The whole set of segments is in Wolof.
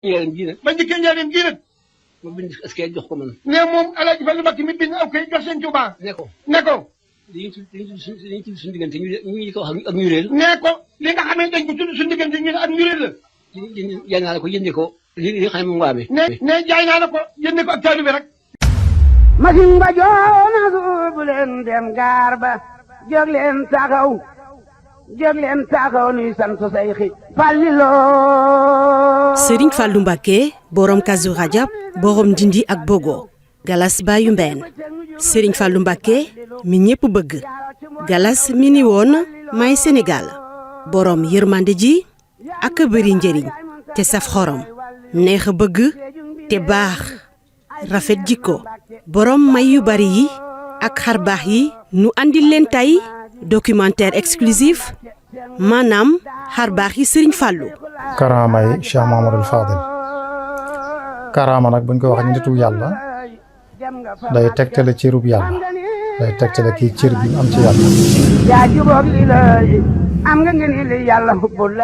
njëriñ ji nag. ba njëkkee njëriñ ji nag. ma bind askay jox ko man. ne moom El Hadj Fallou Mbacké mi bind aw kay jox sëñ Touba. ne ko. ne ko. dañuy tudd suñu diggante ñu ko wax ak ñureel. ne ko li nga xam ne dañ ko tudd suñu diggante ñu ne ak ñureel la. jaay naa la ko jëndee ko li nga xam ne moom nga amee. ne jaay naa la ko jëndee ko ak taalibe rek. machine ba joona suubu leen dem gaar ba jóg leen taxaw nuy sant Seyxi Fallilo. Serigne Fallou Mbacké borom Kazu Rajab borom Ndindi ak Bogo Galas Bayu Mbeen Serigne Fallou Mbacké mi ñépp bëgg Galas mi ni woon may Sénégal borom yërmande ji ak bëri njëriñ te saf xorom neex a bëgg te baax rafet jikko borom may yu bari yi ak xarbaax yi nu andil leen tey documentaire exclusif maanaam xarbaax yi Serigne Fallou. karaama yi Cheikh Mahamadul Fadil karaama nag buñ ko wax nitu yàlla day tegtale cërub yàlla day tegtale kii cër bi am ci yàlla. am nga ngeen li yàlla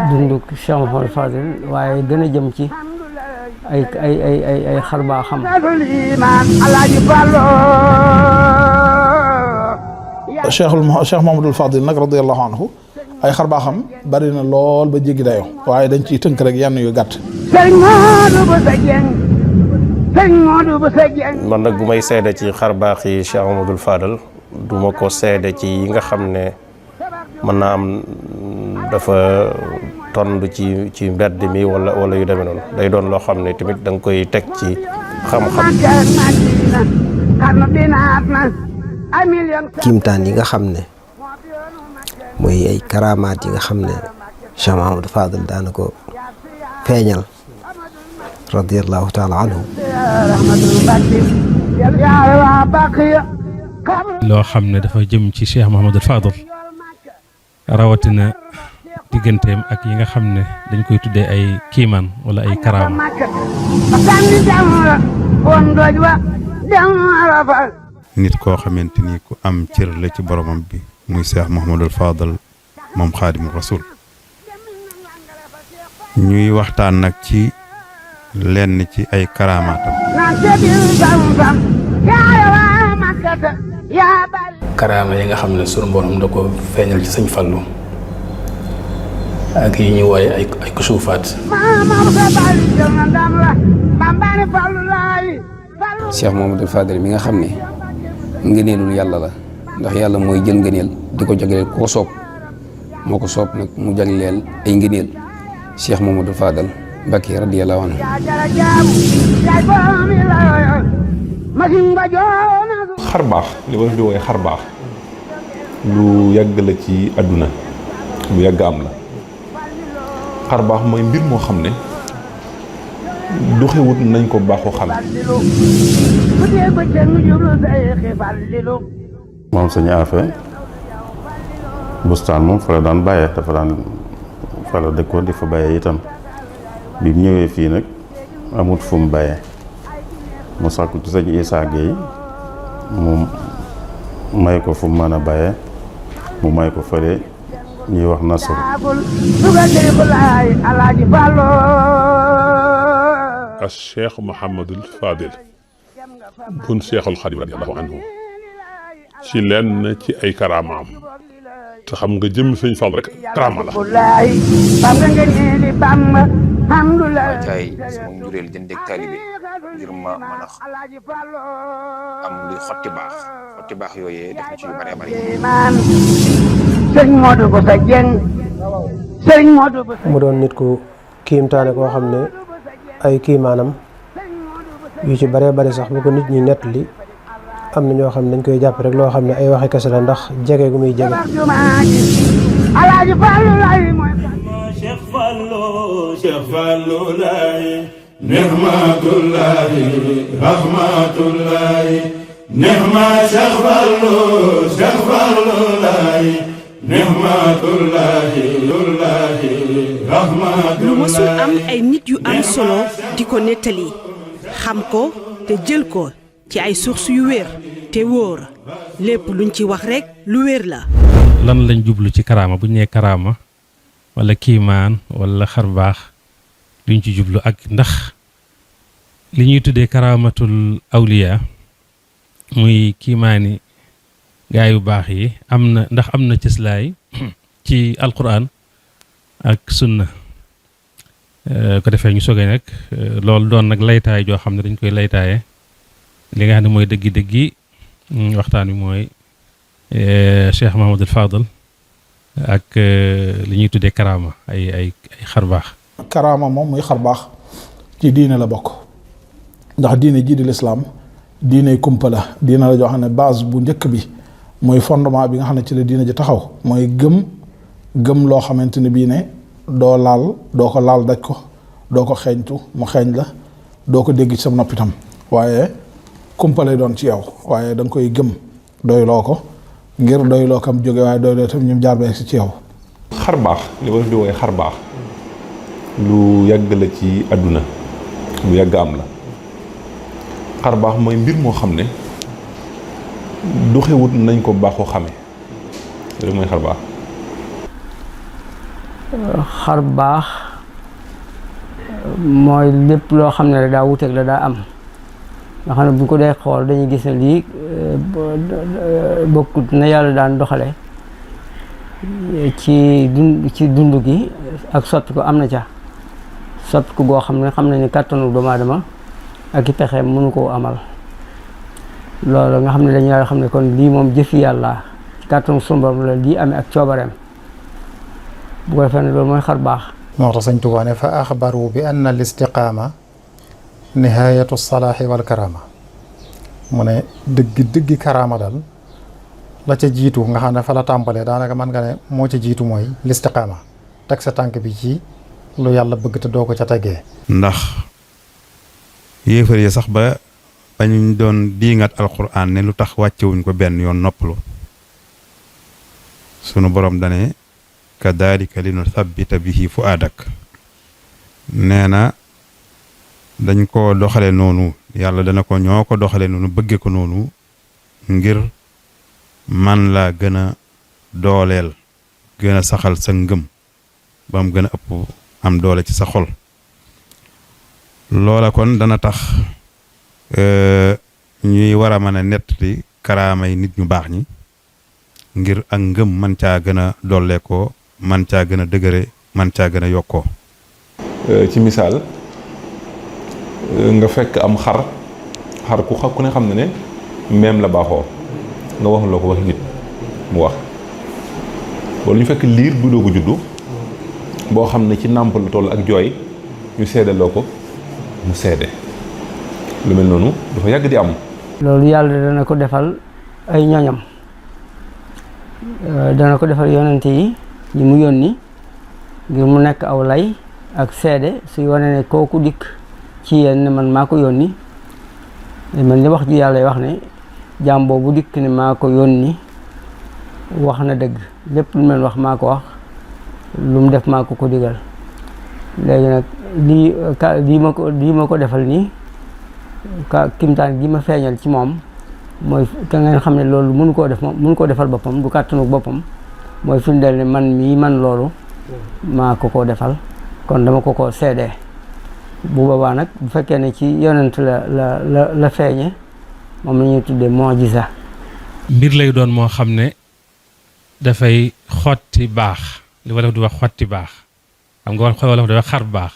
dundu Cheikh Mahamadul Fadil waaye gën a jëm ci ay xarbaaxam. Cheikh Mahamadul Fadil nag radiyallahu anhu ay xarbaaxam bari na lool ba jéggi dayoo waaye dañ ciy tënk rek yenn yu gàtt. man nag bu may seede ci xarbaax yi Cheikh Mahamadul Fadil du ma ko seede ci yi nga xam ne mën naa am dafa tond ci mbedd mi wala yu demee noonu day doon loo xam ne tamit da nga koy teg ci xam-xam. kiimtaan yi nga xam ne mooy ay karamaat yi nga xam ne Cheikh Mahamadou Fadil daana ko feeñal radiyallahu taala anhu. loo xam ne dafa jëm ci Cheikh Mahamadou Fadil rawatina digganteem ak yi nga xam ne dañ koy tuddee ay kiimaan wala ay karaama. nit koo xamante ni ku am cër la ci boromam bi muy Cheikh Mahamadul Fadil moom Xaadimu Rasul ñuy waxtaan nag ci lenn ci ay karaamaatam. karaama yi nga xam ne sunu borom da ko feeñal ci sëñ Fallou ak yi ñuy wooye ay kusuufaat. Cheikh Mahamadul Fadil mi nga xam ne ngëneelul yàlla la ndax yàlla mooy jël ngëneel di ko jagleel koo soob moo ko soob nag mu jagleel ay ngëneel Cheikh Mahamadul Fadil Mbacké radiyallahu anhu. xarbaax li ma di wooye xarbaax lu yàgg la ci àdduna lu yàgg am la xarbaax mooy mbir moo xam ne doxewut nañ ko baaxoo xam. moom sëñ Afe bustaan moom fa la daan bàyyee dafa daan fa la dëkkoon di fa bàyyee itam bi mu ñëwee fii nag amut fu mu bàyyee mu sàkku ci sëñ Issa Gueye mu may ko fu mu mën a bàyyee mu may ko fële ñuy wax Nasr. as Cheikh Mahamadul Fadil bun Cheikhul Xadim radiyallahu anhu ci lenn ci ay karaamaam te xam nga jëm sëñ Fall rek karaama la. caay sama njureel jëndeeg taalibe ngir ma mën a am luy xotti baax yooyee def na ci yu bëree bëri. mu doon nit ku kiimtaane koo xam ne ay kiimaanam yu ci bëree bëri sax bu ko nit ñi nettali am na ñoo xam ne dañ koy jàpp rek loo xam ne ay waxi kese la ndax jege gu muy jege. Cheikh Fallou laay nihmatullahi rahmatullahi nihma Cheikh Fallou laay nihmatullahi rahmatullahi. lu mësul am ay nit yu am solo di ko nettali xam ko te jël ko ci ay sources yu wér te wóor lépp luñ ci wax rek lu wér la. lan lañ jublu ci karaama bu ñu nee karaama wala kiimaan wala xarbaax luñ ci jublu ak ndax li ñuy tuddee karaamatul awliya muy kiimaani gaa yu baax yi ndax am na cëslaay ci alquran ak sunna ko defee ñu sogee nag loolu doon nag laytaay joo xam ne dañ koy laytaaye li nga xam ne mooy dëggi waxtaan wi mooy Cheikh Mahamadul Fadal ak li ñuy tuddee karaama ay xar baax. karaama moom muy xar baax ci diine la bokk ndax diine jii di lislaam diine kumpa la diine la joo xam ne base bu njëkk bi mooy fondement bi nga xam ne ci la diine ji taxaw mooy gëm loo xamante ne bii ne doo ko laal daj ko doo ko xeeñtu mu xeeñ la doo ko dégg ci sam noppitam waaye kumpa lay doon ci yow waaye da nga koy gëm doyloo ko ngir doyloo kam jóge waaye doyloo tam ñum jaar beeg si ci yow. xar baax li wolof di wooye xar baax lu yàgg la ci àdduna lu yàgg am la xar baax mooy mbir moo xam ne du xewut nañ ko baaxoo xamee loolu mooy xar baax. xar baax mooy lépp loo xam ne daa wuteeg la daa am nga xam ne bu ñu ko dee xool dañuy gis ne lii bokkut na yàlla daan doxale ci dund gi ak soppi ko am na ca soppi ko goo xam ne ni kàttanu doomu aadama ak i pexeem mënu koo amal loolu nga xam ne dañu daal xam ne kon lii moom jëfi yàlla kàttanu sunu borom la lii amee ak coobareem bu ko defee ne loolu mooy xar baax. moo tax Sëñ Tuubaa ne fa axbaru bi anna al istiqaama nihaayatu salaaxi wal karaama mu ne dëggi karaama daal la ca jiitu nga xam ne fa la tàmbalee daanaka mën nga ne moo ca jiitu mooy listiqaama teg sa tànk bi ci lu yàlla bëgg te doo ko ca tegee. ndax yéefar yi sax ba bañ doon diingat alquran ne lu tax wàccewuñ ko benn yoon noppalu sunu borom dane kadalika li nu thabbita bihi fuaadak nee na dañ ko doxale noonu yàlla dana ko ñoo ko doxale noonu bëgge ko noonu ngir man laa gën a dooleel gën a saxal sa ngëm ba mu gën a ëpp am doole ci sa xol loola kon dana tax ñuy war a mën a nettali karaamay nit ñu baax ñi ngir ak ngëm man caa gën a doole ko man caa gën a dëgëre man caa gën a yokkoo. ci misaal nga fekk am xar ku ne xam ne meem la baaxoo nga wax loo ko wax nit mu wax wala ñu fekk liir bu doo ko juddu boo xam ne ci nàmp lu toll ak jooy ñu seedaloo ko mu seede lu mel noonu dafa yàgg di am. loolu yàlla dana ko defal ay ñoñam dana ko defal yonente yi ñi mu yónni ngir mu nekk aw lay ak seede suy wane ne kooku dikk ci yéen ne man maa ko yónni man li wax ji yàlla wax ne jaam boobu dikk ne maa ko yónni wax na dëgg lépp lu mel wax maa ko wax lu mu def maa ko digal léegi nag lii ma ko defal nii kimtaan gi ma feeñal ci moom mooy ka ngeen xam ne loolu mënu koo def moom mënu koo defal boppam du kàttanu boppam mooy firndeel ne man loolu maa ko defal kon dama ko seedee bu boobaa nag bu fekkee ne ci yonent la feeñe moom la ñuy tuddee mu'jiza. mbir lay doon moo xam ne dafay xotti baax li wolof di wax xotti baax xam nga wolof di wax xar baax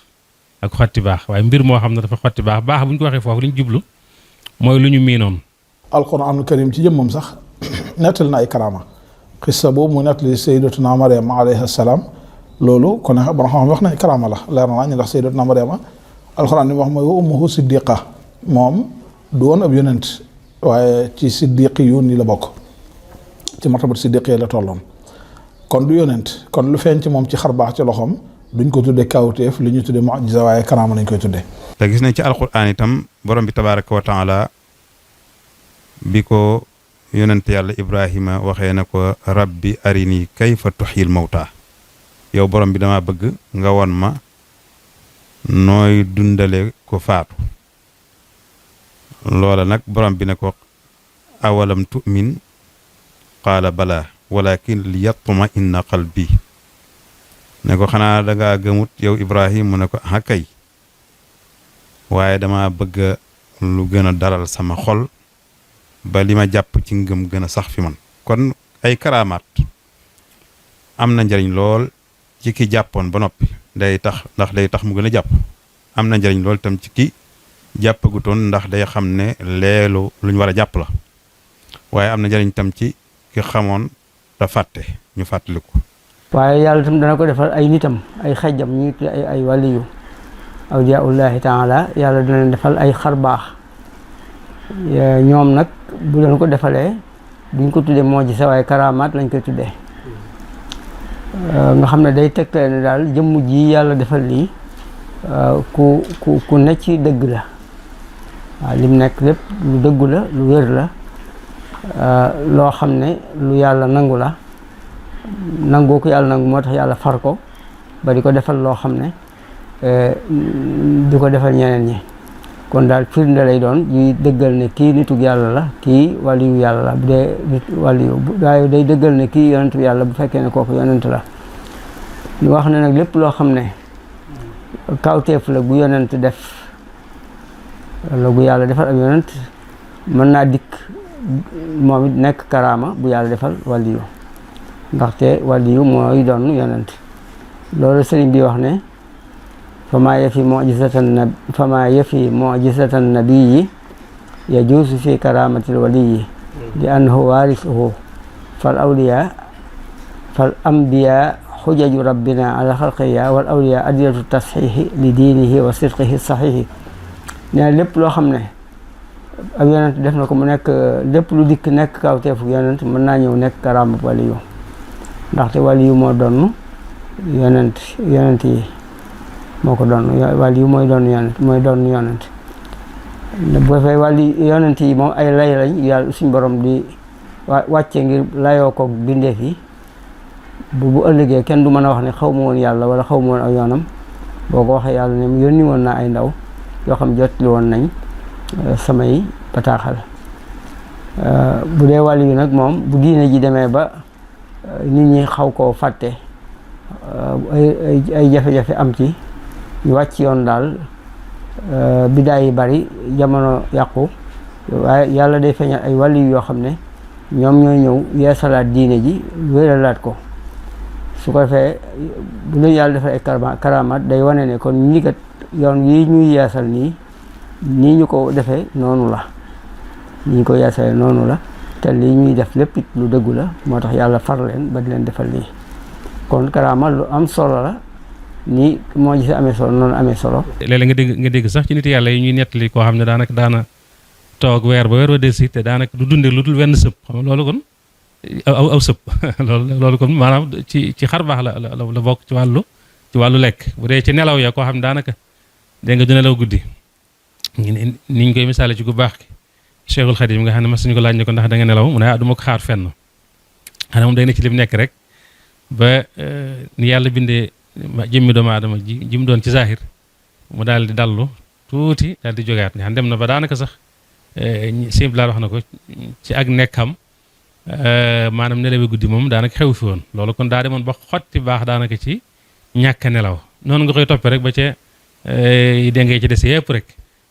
ak xotti baax waaye mbir moo xam ne dafa xotti baax bu ñu ko waxee foofu li ñu jublu mooy lu ñu miinoon. alquranul karim ci jëmmam sax nettal na ay karaama xissa boobu mu nettali sayyidatuna Maryam alayha salaam loolu kon nag borom xam wax na karaama la leer na ñu ndax sayyidatuna Maryam alquran li mu wax mooy wa ummuhu siddiqa moom du woon ab yonent waaye ci siddiqi yu ni la bokk ci martabat siddiqi la tolloon kon du yonent kon lu feeñ ci moom ci xar baax ci loxoom duñ ko tuddee kawteef li ñu tuddee mu'jiza waaye karaama lañ koy tuddee. te gis nañ ci alquran itam borom bi tabaaraka wa taala bi ko yonent yàlla Ibrahima waxee na ko rabbi arini kayfa tuhyil mawta yow borom bi dama bëgg nga won ma nooy dundale ko faatu loola nag borom bi ne ko awalam tu'min qaala bala walakin liyatma inna qalbi ne ko xanaa dangaa gëmut yow Ibrahim mu ne ko kay waaye dama bëgg lu gën a dalal sama xol ba li ma jàpp ci ngëm gën a sax fi man. kon ay karaamaat am na njariñ lool ci ki jàppoon ba noppi day tax mu gën a jàpp. am na njariñ lool tam ci ki jàppagutoon ndax day xam ne leelu luñ war a jàpp la waaye am na njariñ tam ci ki xamoon da fàtte ñu fàttaliku. waaye yàlla tam dana ko defal ay nitam ay xejjam ñu tudd ay waliyu awliyaullahi taala yàlla dana leen defal ay xar baax ñoom nag bu leen ko defalee duñ ko tuddee moo ji sa waaye karamaat lañ koy tuddee nga xam ne day tegtale ne daal jëmm ji yàlla defal lii ku ne ci dëgg la waaw lim nekk lépp lu dëggu la lu wér la loo xam ne lu yàlla nangu la nangoo ko yàlla nangu moo tax yàlla far ko ba di ko defal loo xam ne di ko defal ñeneen ñi kon daal firnde lay doon yuy dëggal ne kii nitug yàlla la kii waliyu yàlla la bu dee nit waliyu waaye day dëggal ne kii yonentu yàlla bu fekkee ne kooku yonent la ñu wax ne nag lépp loo xam ne kawteef la gu yonent def la gu yàlla defal ak yonent mën naa dikk moom it nekk karaama bu yàlla defal waliyu ndaxte waliyu mooy doon yonent loolu sëriñ bi wax ne fama yafi mujizatan nabiyyi yajuusu fi karamatil waliyyi li annahu waarisuhu fal awliya fal anbiya xujaju rabbina ala xalqiya wal awliya adilatu tasxiixi li diinihi wa sidqihi saxiixi nee lépp loo xam ne ab yonent def na ko mu nekk lépp lu dikk nekk kawteefu yonent mën naa ñëw nekk karaama waliyu ndaxte waliyu moo doon yonent yi moo ko doon waliyu mooy doon yonent bu fay wali yonent yi moom ay lay lañ yàlla suñ borom di wàcce ngir layoo ko bindeef yi bu ëllëgee kenn du mën a wax ne xaw ma woon yàlla wala xaw ma woon ak yoonam boo ko waxee yàlla ne yónni woon naa ay ndaw yoo xam jotli woon nañ samay bataaxal bu dee wàll yu nag moom bu diine ji demee ba nit ñi xaw koo fàtte ay jafe-jafe am ci ñu wàcc yoon daal bidaay yi bari jamono yàqu waaye yàlla day feeñal ay wàll yoo xam ne ñoom ñooy ñëw yeesalaat diine ji wéralaat ko su ko defee bu leen yàlla defee ay karamaat day wane ne kon ñi kat yoon yi ñuy yeesal nii ñu ko defee noonu la ñi ko yeesalee noonu la te lii ñuy def lépp it lu dëggu la moo tax yàlla far leen ba di leen defal lii kon karama lu am solo la ni moo gis amee solo noonu amee solo. léeg-léeg nga dégg sax ci nit yàlla yi ñuy nettali koo xam ne daanaka daana toog weer ba weer wa delsi te daanaka du dundee lu dul wenn sëb xam nga loolu kon aw sëb loolu kon maanaam ci xar baax la bokk ci wàllu lekk bu dee ci nelaw ya koo xam ne daanaka dégg nga du nelaw guddi niñ koy misaale ci gu baax ki Cheikhul Khadim nga xam ne mas nañu ko laaj ne ko ndax da nga nelaw mu ne du ma ko xaar fenn xanaa moom day ne ci lim nekk rek ba ni yàlla bindee jëmmi doomu aadama ji mu doon ci zahir mu daal di dallu tuuti daal di jógaat nga xam dem na ba daanaka sax simple laa wax na ko ci ak nekkam maanaam nelawi guddi moom daanaka xew fi woon loolu kon daa demoon ba xotti baax daanaka ci ñàkk nelaw noonu nga koy toppee rek ba ca dengee ci des yëpp rek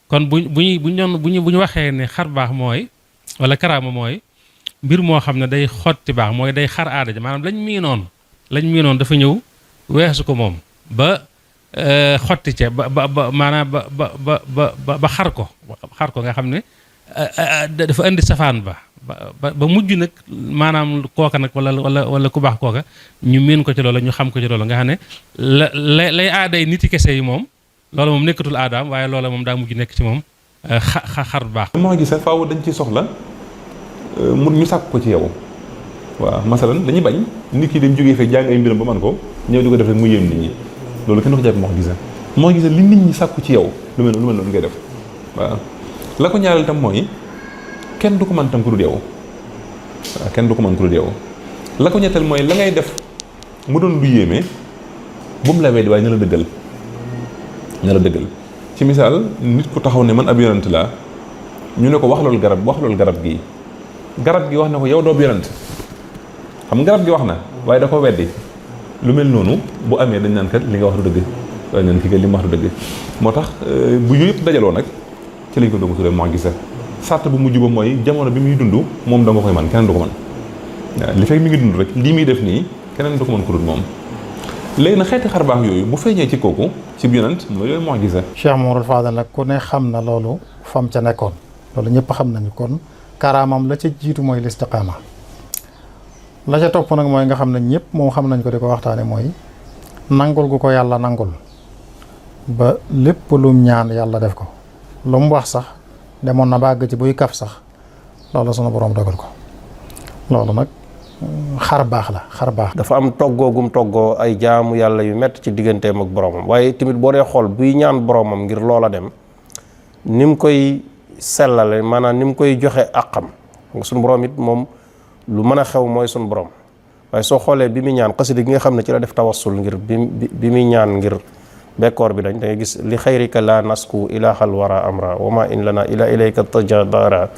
kon bu ñu waxee ne xar baax mooy wala karaama mooy mbir moo xam ne day xotti baax mooy day xar aada ja maanaam lañ miinoon dafa ñëw weesu ko moom ba xotti ca ba maanaam ba xar ko nga xam ne dafa indi safaan ba mujj nag maanaam kooka nag wala ku baax kooka ñu miin ko ci loolu ñu xam ko ci loolu nga xam ne lay aaday niti kese yi moom loolu moom nekkatul aadaam waaye loola moom daa mujj nekk ci moom xar baax. moo gis faaw dañ ci soxla mu ñu sàkk ko ci yow waaw masalan dañuy bañ nit ki dem jógee fee jàng ay mbiram ba man ko ñëw di ko def rek mu yéem nit ñi loolu kenn du ko jàpp moo gis li nit ñi sàkku ci yow lu mel noonu ngay def waaw la ko ñaareel tam mooy kenn du ko mën tam ku dul yow waaw kenn du ko mën ku dul yow la ko ñetteel mooy la ngay def mu doon lu yéeme bu mu la weddi waaye na la dëggal ci misaal nit ku taxaw ne man ab yonent laa ñu ne ko wax loolu garab gi wax na ko yow doob yonent xam garab gi wax na waaye da ko weddi lu mel noonu bu amee dañ naan kat li nga wax du dëgg dañ leen kii kat li mu wax du dëgg moo tax bu yooyu yëpp dajaloo nag ci lañ ko doog a tuddee mu'jiza sart bu mujj ba mooy jamono bi muy dund moom da nga koy man keneen du ko mën waaw li fekk mi ngi dund rek lii muy def nii keneen du ko mën ko dul moom léegi nag xeeti xar baax yooyu bu feeñee ci kooku ci yonent mooy yooyu mu'jiza. Cheikh Mouhamadou Fadal nag ku ne xam na loolu fam ca nekkoon loolu ñëpp xam nañu kon karaamam la ca jiitu mooy listiqaama la ca topp nag mooy nga xam ne ñëpp moom xam nañ ko di ko waxtaane mooy nangul gu ko yàlla nangul ba lépp lum ñaan yàlla def ko lu mu wax sax demoon na bàgg ci buy kaf sax loolu sunu borom dogal ko loolu nag xar baax la xar baax. dafa am toggoogum toggoo ay jaamu yàlla yu métti ci digganteem ak boromam waaye tamit boo dee xool buy ñaan boromam ngir loola dem ni mu koy sellale maanaam ni mu koy joxe àqam suñu borom it moom lu mën a xew mooy suñu borom waaye soo xoolee bi muy ñaan xasida gi nga xam ne ci la def tawassul ngir bi muy ñaan ngir bekkoor bi dañ da ngay gis li xayrika la nasku ilahal wara amra wa ma in lana ila ilayka tajadara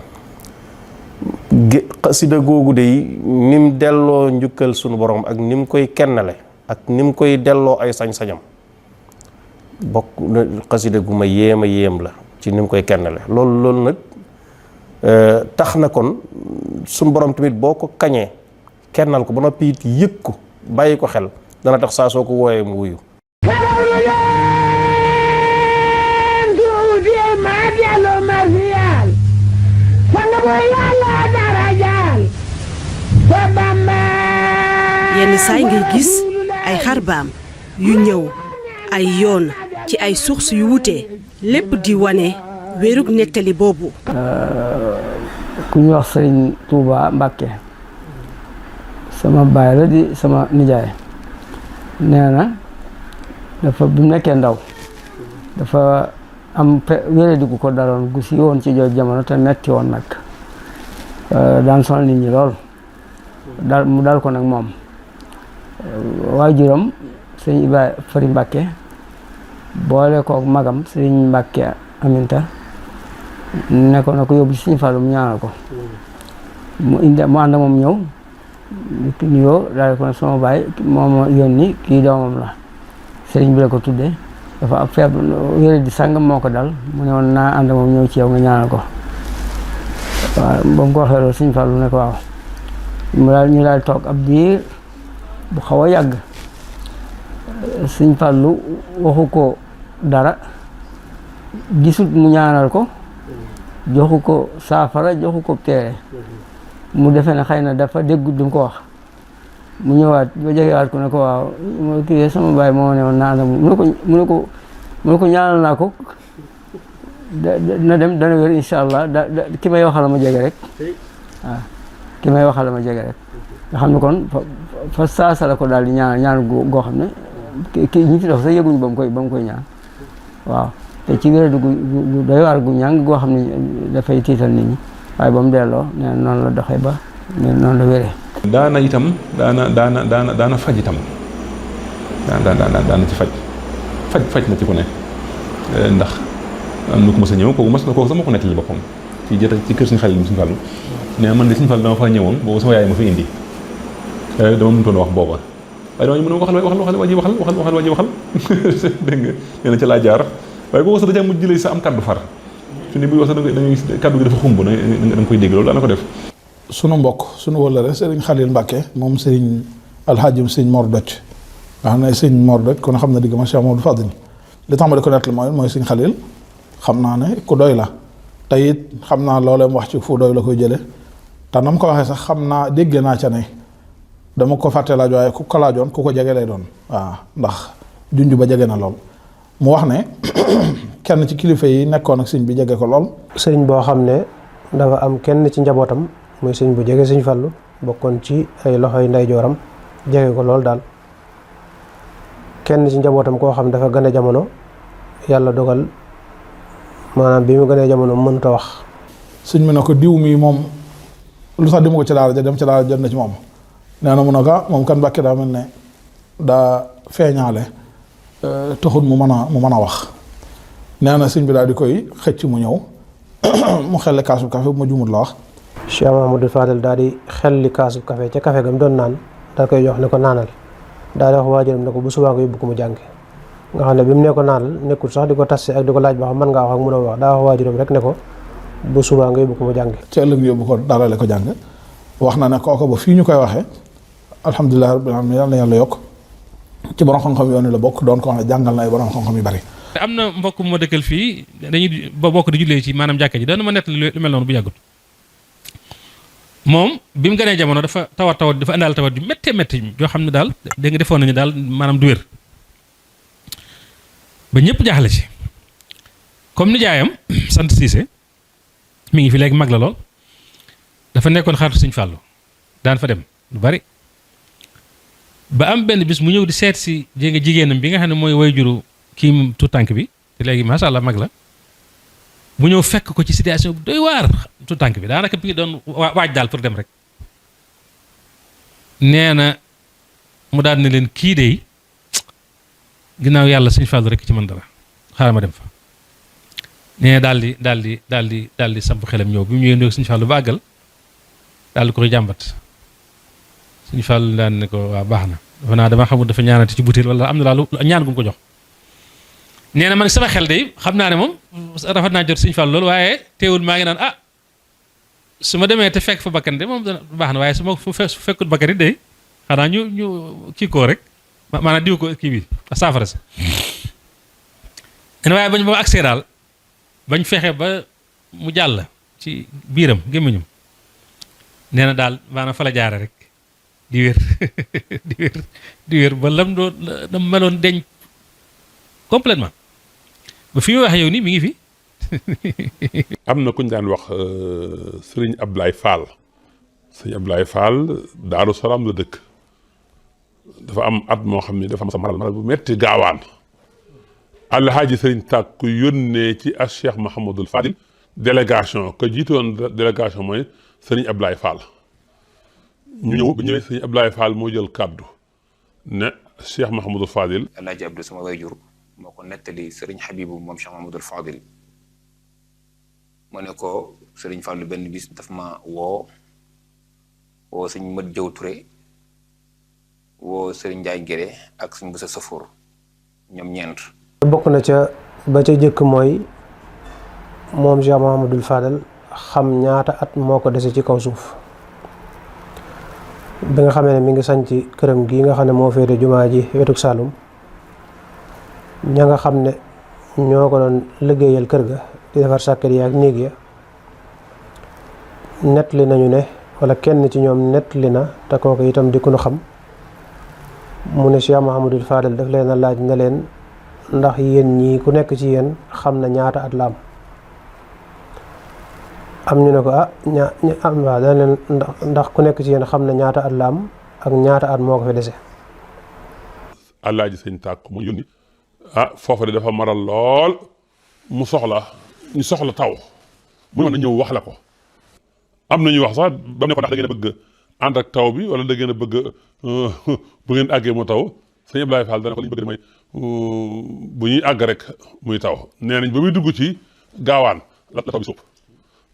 xasida googu de ni mu delloo njukkal sunu borom ak ni mu koy kennale ak ni mu koy delloo ay sañ-sañam bokk na xasida gu ma yéem la ci ni mu koy kennale loolu nag tax na kon sunu borom tamit boo ko kañee kennal ko ba noppi it yëg ko bàyyi ko xel dana tax saa soo ko wooyee mu wuyu. yenn saay ngay gis ay xarbaam yu ñëw ay yoon ci ay sources yu wute lépp di wane wérug nettali boobu. ku ñuy wax Sëriñ Tuuba Mbàkke sama baay la di sama nijaay nee na dafa bi mu nekkee ndaw dafa am wéradi gu ko daloon gu si woon ci jooju jamono te metti woon nag daan sonal nit ñi lool mu dal ko nag moom waajuram sëñ Iba Fari Mbàkke boole kook magam sëñ Mbàkke Aminta ne ko na ko yóbbu ci sëñ Fallu mu ñaanal ko mu ànd ak moom ñëw nuyoo daal ko ne sama baay moom yónni kii doomam la sëriñ bi la ko tuddee dafa ab feebar wéré di sàngam moo ko dal mu ne woon naa ànd ak moom ñëw ci yow nga ñaanal ko waaw ba mu ko waxee loolu sëñ Fallu ne ko waaw ñu daal toog ab diir bu xaw a yàgg sëñ Fallu waxu ko dara gisut mu ñaanal ko joxu ko saafara joxu ko teere mu defee ne xëy na dafa déggut du ko wax mu ñëwaat ba jegewaat ko ne ko waaw kii sama baay moo ne woon naa ànd ak mu ne ko ñaanal naa ko na dem dana wér incha allah ki may waxal ma jege rek waaw ki may waxal ma jege rek nga xam ne kon fa saasa la ko daal di ñaan goo xam ne kii ñi fi dox sax yëguñu ba mu koy ñaan waaw te ci wér gu doy waar gu ñàng goo xam ne dafay tiital nit ñi waaye ba mu delloo nee noonu la doxee ba noonu la wéree. daana itam daana faj itam daana ci faj na ci ku ne ndax am na ku mës a ñëw kooku sax ma ko nettali boppam ci kër suñu xalil suñu Fallu nee man de suñu Fallu dama fa ñëwoon boobu sama yaay ma fa indi dama mënutoon wax booba waaye dama ñu mën a waxal dégg nga nee na ca laa jaar waaye boo sax da caa mujj jëlee sa am kaddu far fi ne buy wax sax da ngay kaddu gi dafa xumb da nga koy dégg loolu daana ko def. sunu mbokk sunu wëllëre Serigne Khalil Mbacke moom Serigne Alhajim Serigne Mor Doj nga xam ne Serigne Mor Doj kon xam na digg ma Cheikh Mamadou Fadil li tax ma di ko nettali mooy Serigne Khalil xam naa ne ku doy la te it xam naa loolee mu wax ci fu doy la koy jële te nam ko waxee sax xam naa dégg naa ca ne dama ko fàtte laaj waaye ku ko laajoon ku ko jege lay doon waaw ndax junj ba jege na lool mu wax ne kenn ci kilifa yi nekkoon ak sëñ bi jege ko lool. sëriñ boo xam ne dafa am kenn ci njabootam muy sëñ bu jege sëñ Fallu bokkoon ci ay loxoy ndeyjooram jege ko lool daal kenn ci njabootam koo xam dafa gën a jamono yàlla dogal maanaam bi mu gënee jamono mënut a wax. sëñ bi ne ko diw mi moom lu tax dima ko ci daara ja dem ci daara jot na ci moom nee na mu ne ko moom kan Mbàkke daa mel ne daa feeñaale taxul mu mën a wax nee na sëñ bi daal di koy xëcc mu ñëw mu xelli kaasu café bu ma jumut la wax. Cheikh Mahamadou Fadel daal di xelli kaasu café ca café gam doon naan daal koy jox ne ko naanal daal di wax waajuram ne ko bu subaa ko yóbbu ko mu jàngi nga xam ne bi mu ne ko naanal nekkul sax di ko tasse ak di ko laaj ba xam mën ngaa wax ak mu doon wax daa wax waajuram rek ne ko bu subaa nga yóbbu ko mu jàngi. ci ëllëg yóbbu ko dalale ko jàng wax na ne kooku ba fii ñu koy waxee alhamdulilah rabbil alamin yàlla na yàlla yokk ci borom xam-xam yoon la bokk doon ko wax ne jàngal na ay borom xam-xam yu bari. am na mbokk mu ma dëkkal fii dañuy bokk di jullee ci maanaam jàkka ji doon na ma nett lu mel noonu bu yàggut moom bi mu gënee jamono dafa tawat dafa indaal tawat ju méttee métti yoo xam ne daal dégg nga defoon nañu daal maanaam du wér ba ñëpp jaaxle ci comme ni jaayam sant Siise mi ngi fi léegi mag la lool dafa nekkoon xaritu Sëñ Fàllu daan fa dem lu bari ba am benn bis mu ñëw di seet si jénga jigéenam bi nga xam ne mooy wayjuru kii tu tànk bi te léegi macha allah mag la mu ñëw fekk ko ci situation bu doy waar tu tànk bi daanaka bi ngi doon waaj daal pour dem rek nee na mu daal ne leen kii de ginnaaw yàlla Sëñ Fàllu rek ci mën dara xaaral ma dem fa nee daal di samp xelam ñëw bi mu ñëwee Sëñ Fàllu ba àggal daal di koy jàmbat Sëñ Fàllu daan ne ko waa baax na dafa naa dama xamul dafa ñaanati ci butéel wala am na daal ñaan gu mu ko jox nee na man sama xel de xam naa ne moom rafet naa jot Sëñ Fàllu loolu waaye teewul maa ngi naan su ma demee te fekk fa bakkan de moom baax na waaye su fekkut bakkan it de xanaa ñu kii koo rek maanaam diw ko kii bi saafara si waaye bañ ba accès daal bañ fexe ba mu jàll ci biiram gémmiñum nee na daal maanaam fa la jaare rek di wér di wér ba lam doon dam meloon deñ complètement ba fi mu waxee yow nii mi ngi fi. am na ku ñu daan wax sëriñ Ablaye Fall sëriñ Ablaye Fall Daaru Salaam la dëkk dafa am at moo xam ne dafa am sa maral bu metti gaawaan alhaaji sëriñ Tàkku yónnee ci as Cheikh Mouhamadul Fadil délégation que jiitoon délégation mooy sëriñ Ablaye Fall ñu ñëw bu ñëwee sëriñ Ablaye Fall moo jël kàddu ne Cheikh Mouhamadul Fadil alhaaji Abdou sama wayjur moo ko nettali sëriñ Habibu moom Cheikh Mouhamadul Fadil mu ne ko sëriñ Fàllu benn bis daf ma woo sëñ Mat Jaw Ture woo sëriñ Njaay Gere ak sëñ Busa Safoor ñoom ñeent bokk na ca ba ca jëkk mooy moom Cheikh Mouhamadul Fadal xam ñaata at moo ko dese ci kaw suuf bi nga xamee ne mi ngi sañ ci këram gi nga xam ne moo féete jumaa ji wetuk Saalum ña nga xam ne ñoo ko doon liggéeyal kër ga di defar sàkket yi ak néeg ya nettali nañu ne wala kenn ci ñoom nettali na te kooku itam di ku nu xam mu ne Cheikh Mouhamadul Fadal daf leen a laaj ne leen ndax yéen ñii ku nekk ci yéen xam na ñaata at la am ñu ne ko waaw dana leen ndax ku nekk ci yéen xam na ñaata at la am ak ñaata at moo ko fi dese. Alaaji Sëñ Tàkku mu yónni foofa de dafa maral lool ñu soxla taw mu mën a ñëw wax la ko am na ñuy wax sax ba mu ne ko ndax da ngeen a bëgg ànd ak taw bi wala da ngeen a bëgg bu ngeen àggee mu taw sëñ Ablaye Fall dana ko li ñu bëgg mooy bu ñuy àgg rek muy taw nee nañ ba muy dugg ci gaawaan la taw bi suuf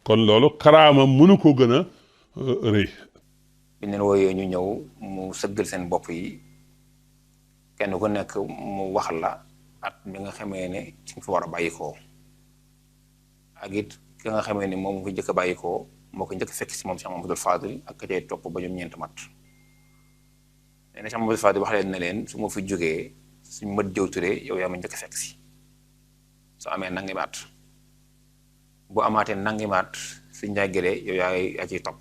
kon loolu karaama mënu ko gën a rëy. bi leen wooyee ñu ñëw mu sëggal seen bopp yi kenn ku nekk mu wax la at bi nga xamee ne ci nga fi war a bàyyi koo ak it ki nga xamee ne moom mu fi njëkk a bàyyi koo moo ko njëkk fekk si moom Cheikh Mouhamadul Fadil ak ka cay topp ba ñoom ñeent mat nee na Cheikh Mouhamadul Fadil wax leen ne leen su ma fi jógee suñ Mat Jaw Ture yow yaa ma njëkk fekk si soo amee nangi maat bu amaatee nangi maat suñ Njaay Gere yow yaa ciy topp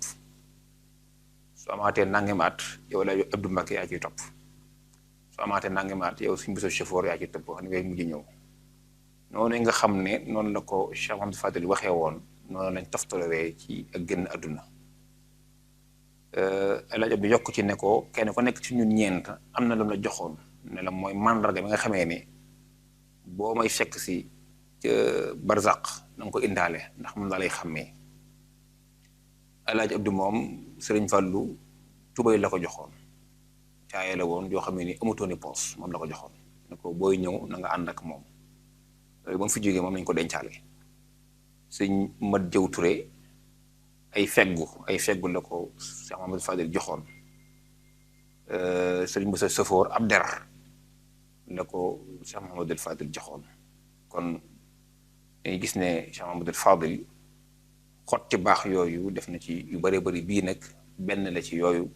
su amaatee nangi maat yow la Abdou Mbacké yaa ciy topp su amaatee nangi maat yow suñ Buso Chauffeur yaa ciy topp xam ne ngay mujj ñëw noonu nga xam ne noonu la ko Cheikh Mouhamadul Fadil waxee woon noonu lañ toftalewee ci ak génn àdduna laaj bi yokk ci ne ko kenn ku nekk ci ñun ñeent am na lu la joxoon ne la mooy mandarga bi nga xamee ne boo may fekk si ca barzaq na nga ko indaale ndax moom laa lay xàmmee Alaaji Abdu moom Sëriñ Fàllu tubay la ko joxoon caaye la woon yoo xam ne ni amutooni poos moom la ko joxoon ne ko booy ñëw na nga ànd ak moom ba mu fi jógee moom nañ ko dencaale sëñ Mat Jaw Ture ay feggu la ko Cheikh Mouhamadul Fadil joxoon sëriñ Buso Safoor ab der la ko Cheikh Mouhamadul Fadil joxoon kon dañuy gis ne Cheikh Mouhamadul Fadil xotti baax yooyu def na ci yu bëree bëri bii nag benn la ci yooyu.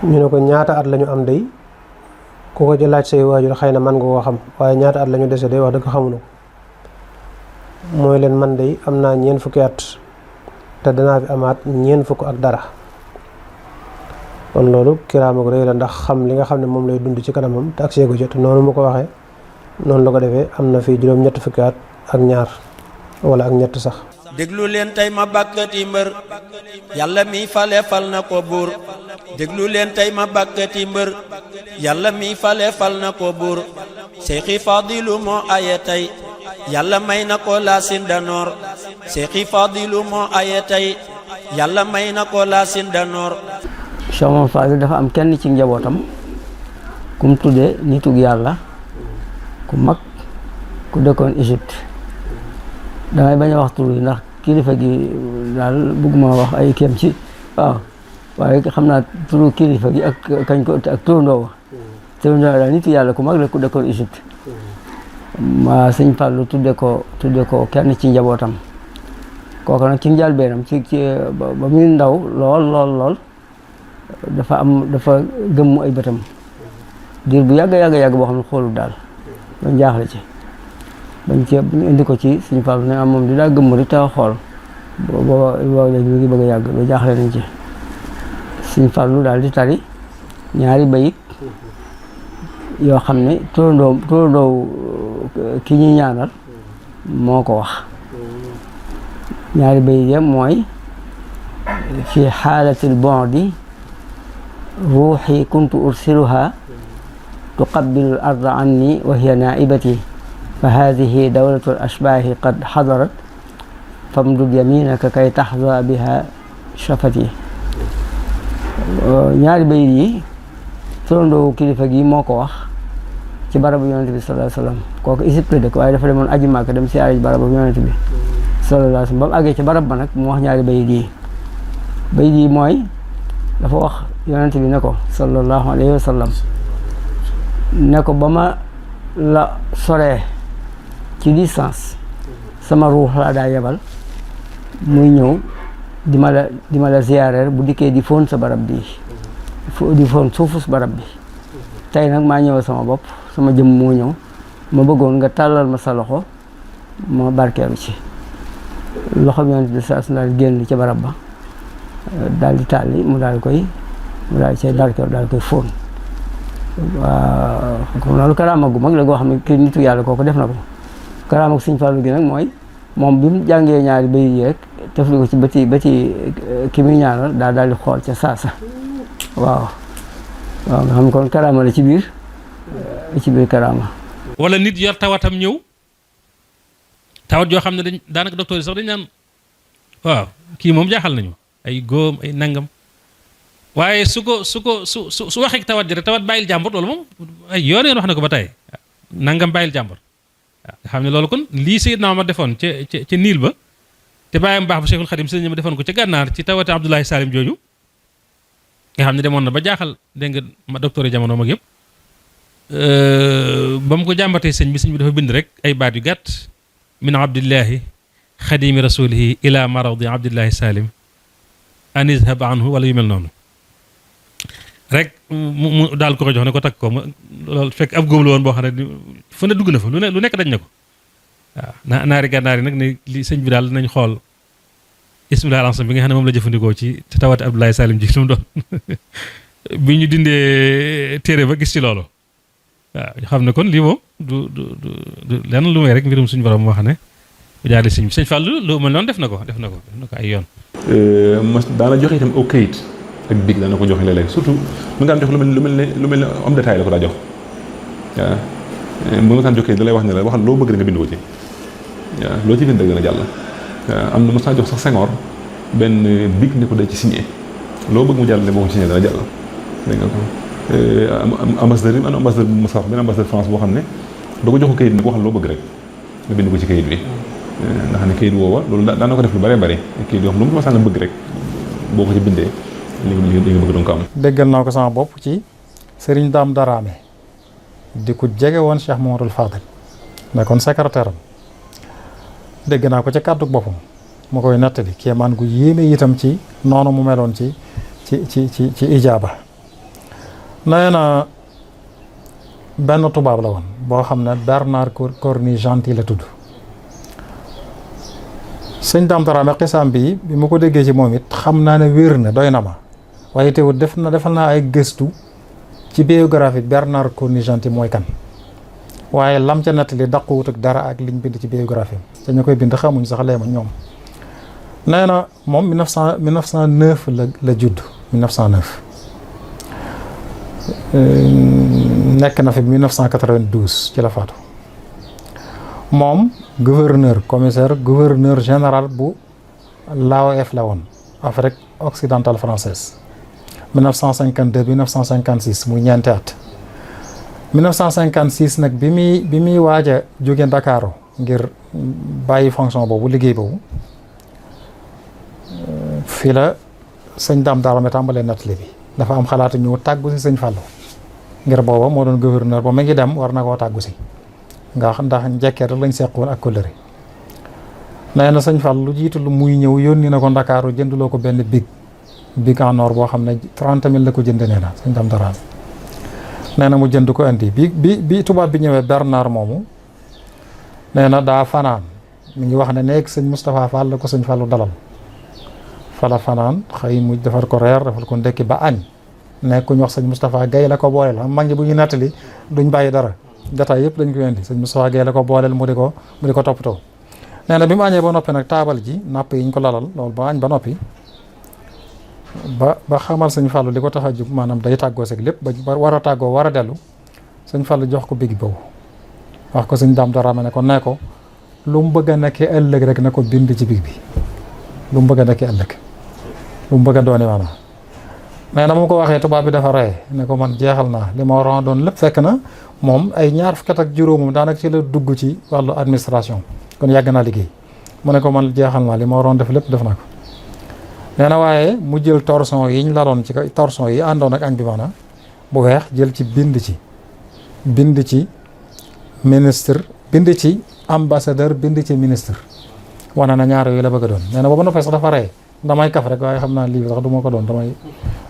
ñu ne ko ñaata at lañu am day ku ko ci laaj say waajur xëy na man nga koo xam waaye ñaata at lañu dese day wax dëgg xamuñu ko mooy leen man day am naa 4 fukki at te danaa fi amaat 4 fukk ak dara kon loolu kiraama gu rëy la ndax xam li nga xam ne moom lay dund ci kanamam te ak seegu jot noonu mu ko waxee noonu la ko defee am na fi juróom 7 fukki at ak ñaar wala ak ñett sax. déglu leen tey ma bàkkati mbër yàlla mi fale fal na ko buur déglu leen tey ma bàkkati mbër yàlla mi fale fal na ko buur Seexi Fadilu moo aye tey yàlla may na ko laasin danoor Seexi Fadilu moo aye tey yàlla may na ko laasin danoor. Cheikh Mouhamadou Fadil dafa am kenn ci njabootam ku mu tuddee nitug yàlla ku mag ku dëkkoon Égypte damay bañ a wax tur yi ndax kilifa gi daal bëgguma wax ay kéem ci waaw waaye xam naa turu kilifa gi ak kañ ko ak turandoo daal nitu yàlla ku mag la ku dëkkoon Égypte ma sëñ Fallou tudde ko kenn ci njabootam kooku nag ci njëlbeenam ci ba muy ndaw lool dafa gëmm ay bëtam diir bu yàgg boo xam ne xoolul daal bañ jaaxle ci bañ indi ko ci sëñ Fallou ne moom di daa gëmm di taw xool booba léegi mi ngi bëgg a yàgg ba jaaxle nañ ci sëñ Fallou daal di tari ñaari bayit yoo xam ne turandoo ki ñuy ñaanal moo ko wax ñaari bayit ya mooy fi xaalatil bondi ruuxi kuntu ursiluha tuqabbilu al arda anni wa hiya naibati fa hadihi dawlatu al ashbaahi qad xadarat famdud yaminaka kay taxza biha shafati ñaari bayit yi turandoo kilifa gi moo ko wax ci barabu yonent bi sallallahu alayhi wasallam kooku Égypte la dëkk waaye dafa demoon aji Màkka dem siyaare barabu yonent bi sallallahu alayhi wasallam ba mu àggee ci barab ba nag mu wax ñaari bayit yi mooy dafa wax yonent bi ne ko sallallahu alayhi wasallam ne ko ba ma la soree ci distance sama ruux laa daa yebal muy ñëw di ma la ziyaareer bu dikkee di foon sa barab bi di foon suufus barab bi tey nag maa ñëwal sama bopp sama jëm moo ñëw ma bëggoon nga tàllal ma sa loxo ma barkeelu ci loxo bi yonent bi saa su daal génn ci barab ba daal di tàlli mu daal di cay barkeelu daal di koy fóon waaw comme loolu karaama gu mag la goo xam ne kii nitu yàlla kooku def na ko karaama gu Sëñ Fallu gi nag mooy moom bi mu jàngee ñaari bayit yi rek tefli ko ci bëti ki muy ñaanal daal di xool ca saasa waaw nga xam ne kon karaama la ci biir karaama. wala nit yor tawatam ñëw tawat yoo xam ne daanaka docteur yi sax dañ naan waaw kii moom jaaxal nañu ay góom ay nangam waaye su waxee tawat ji rek tawat bàyyil jàmbur loolu moom ay yoon wax na ko ba tey nangam bàyyil jàmbur waaw nga xam ne loolu kon lii Seydina Omar defoon ca niil ba te bàyyam baax ba Cheikhul Khadim sëñ ma defoon ko ca gànnaar ci tawati Abdoulaye Salim jooju nga xam ne demoon na ba jaaxal dégg nga ma docteur yi jamono mag yëpp ba mu ko jàmbatee sëñ bi dafa bind rek ay baat yu gàtt min abdillahi xadimi rasulihi ila maradi abdillahi salim an izhab anhu wala yu mel noonu rek mu daal ko jox ne ko takk ko loolu fekk ab góob la woon boo xam ne fu ne dugg na fa lu nekk dañ na ko waaw naari gànnaar yi nag ne li sëñ bi daal nañ xool ismillah al-ansam bi nga xam ne moom la jëfandikoo ci tawati Abdoulaye Salim ji lu mu doon bi ñu dindee téere ba gis ci loolu waaw ñu xam ne kon lii moom du lenn lu may rek mbirum suñu borom moo xam ne bu jaaree sëñ Fallu lu mel noonu def na ko ay yoon. mas daana joxe itam aw kayit ak big daana ko joxe léeg-léeg surtout mu nga am jox lu mel ne homme détail la ko daa jox waaw bu nga daan jox kayit da lay wax ne la waxal loo bëgg nga bind ko ci waaw loo ci bind dëgg na jàll. am na mos naa jox sax Senghor benn big ne ko day ci signé loo bëgg mu jàll ne boo ko signé dana jàll dégg nga ko ambassadeur yi ambassadeur bu Moussa benn ambassadeur France boo xam ne da ko jox ko kayit ne ko waxal loo bëgg rek nga bind ko ci kayit bi nga xam ne kayit woowa loolu daana ko def lu bëree bëri kayit yoo xam lu mu masaan a bëgg rek boo ko ci bindee li nga bëgg doon ko am. déggal naa ko sama bopp ci Serigne Dame Darame di ko jege woon Cheikh Mamadou Fadil nekkoon secrétaire am dégg naa ko ca kàddu boppam mu koy nettali kéemaan gu yéeme itam ci noonu mu meloon ci ijaaba. nee na benn tubaab la woon boo xam ne Bernard Cornut-Gentille la tudd. sëñ Dame Dramé xisaam bi ma ko déggee ci moom it xam naa ne wér na doy na ma waaye teewul defal naa ay gëstu ci biographie Bernard Cornut-Gentille mooy kan waaye lam ca nettali daquwut ak dara ak liñ bind ci biographie te ñu koy bind xamuñ sax leema ñoom. nee na moom 1909 la judd 1909 nekk na fi 1992 ci la faatu. moom gouverneur général bu l'AOF la woon Afrique occidentale française 1952 1956 muy ñeenti at. 1956 nag bi muy waaj a jóge Ndakaaru ngir bàyyi fonction boobu liggéey boobu fii la sëñ Dame Dramé tàmbalee nettali bi dafa am xalaatu ñëw tàggu si sëñ Fallou ngir booba moo doon gouverneur ba mu ngi dem war na koo tàggu si ndax njëkkee rek lañ seqoon ak kóllëre. nee na sëñ Fallou lu jiitu lu muy ñëw yónni na ko Ndakaaru jënduloo ko benn big en or boo xam ne 30 000 la ko jënd nee na sëñ Dame Dramé nee na mu jënd ko indi bi tubaab bi ñëwee Bernard moomu nee na daa fanaan mi ngi wax ne nekk sëñ Moustapha Fall la ko sëñ Fallou dalal fala fanaan xëy mu defar ko reer defal ko ndekki ba añ nekk ku ñu wax sëñ Moustapha Gaye la ko booleel am mag ñi bu ñu nettali duñ bàyyi dara jataay yëpp lañ ko indi sëñ Moustapha Gaye la ko booleel mu di ko toppatoo. nee na bi mu añee ba noppi nag taabal ji napp yi ñu ko lalal loolu ba añ ba noppi ba xamal sëñ Fallou li ko tax a jub maanaam day tàggoo seeg lépp ba war a tàggoo war a dellu sëñ Fallou jox ko big boobu wax ko sëñ Dame Dramé ne ko nee ko lu mu bëgg a nekkee ëllëg rek na ko bind ci big bi lu mu bëgg a nekkee ëllëg lu mu bëgg a dooni maanaam. nee na mu ko waxee tubaab bi dafa rey ne ko man jeexal naa li ma waroon doon lépp fekk na moom ay ñaar fukki at ak juróomam daanaka ci la dugg ci wàllu administration kon yàgg naa liggéey mu ne ko man jeexal naa li ma waroon def lépp def naa ko. nee na waaye mu jël torson yi ñu laloon ci torson yi àndoon ak añ bi maanaam bu weex jël ci bind ci ministre bind ci ambassadeur bind ci ministre wane na ñaar yooyu la bëgg a doon. nee na booba noppee sax dafa rey damay kaf rek waaye xam naa lii sax du ma ko doon damay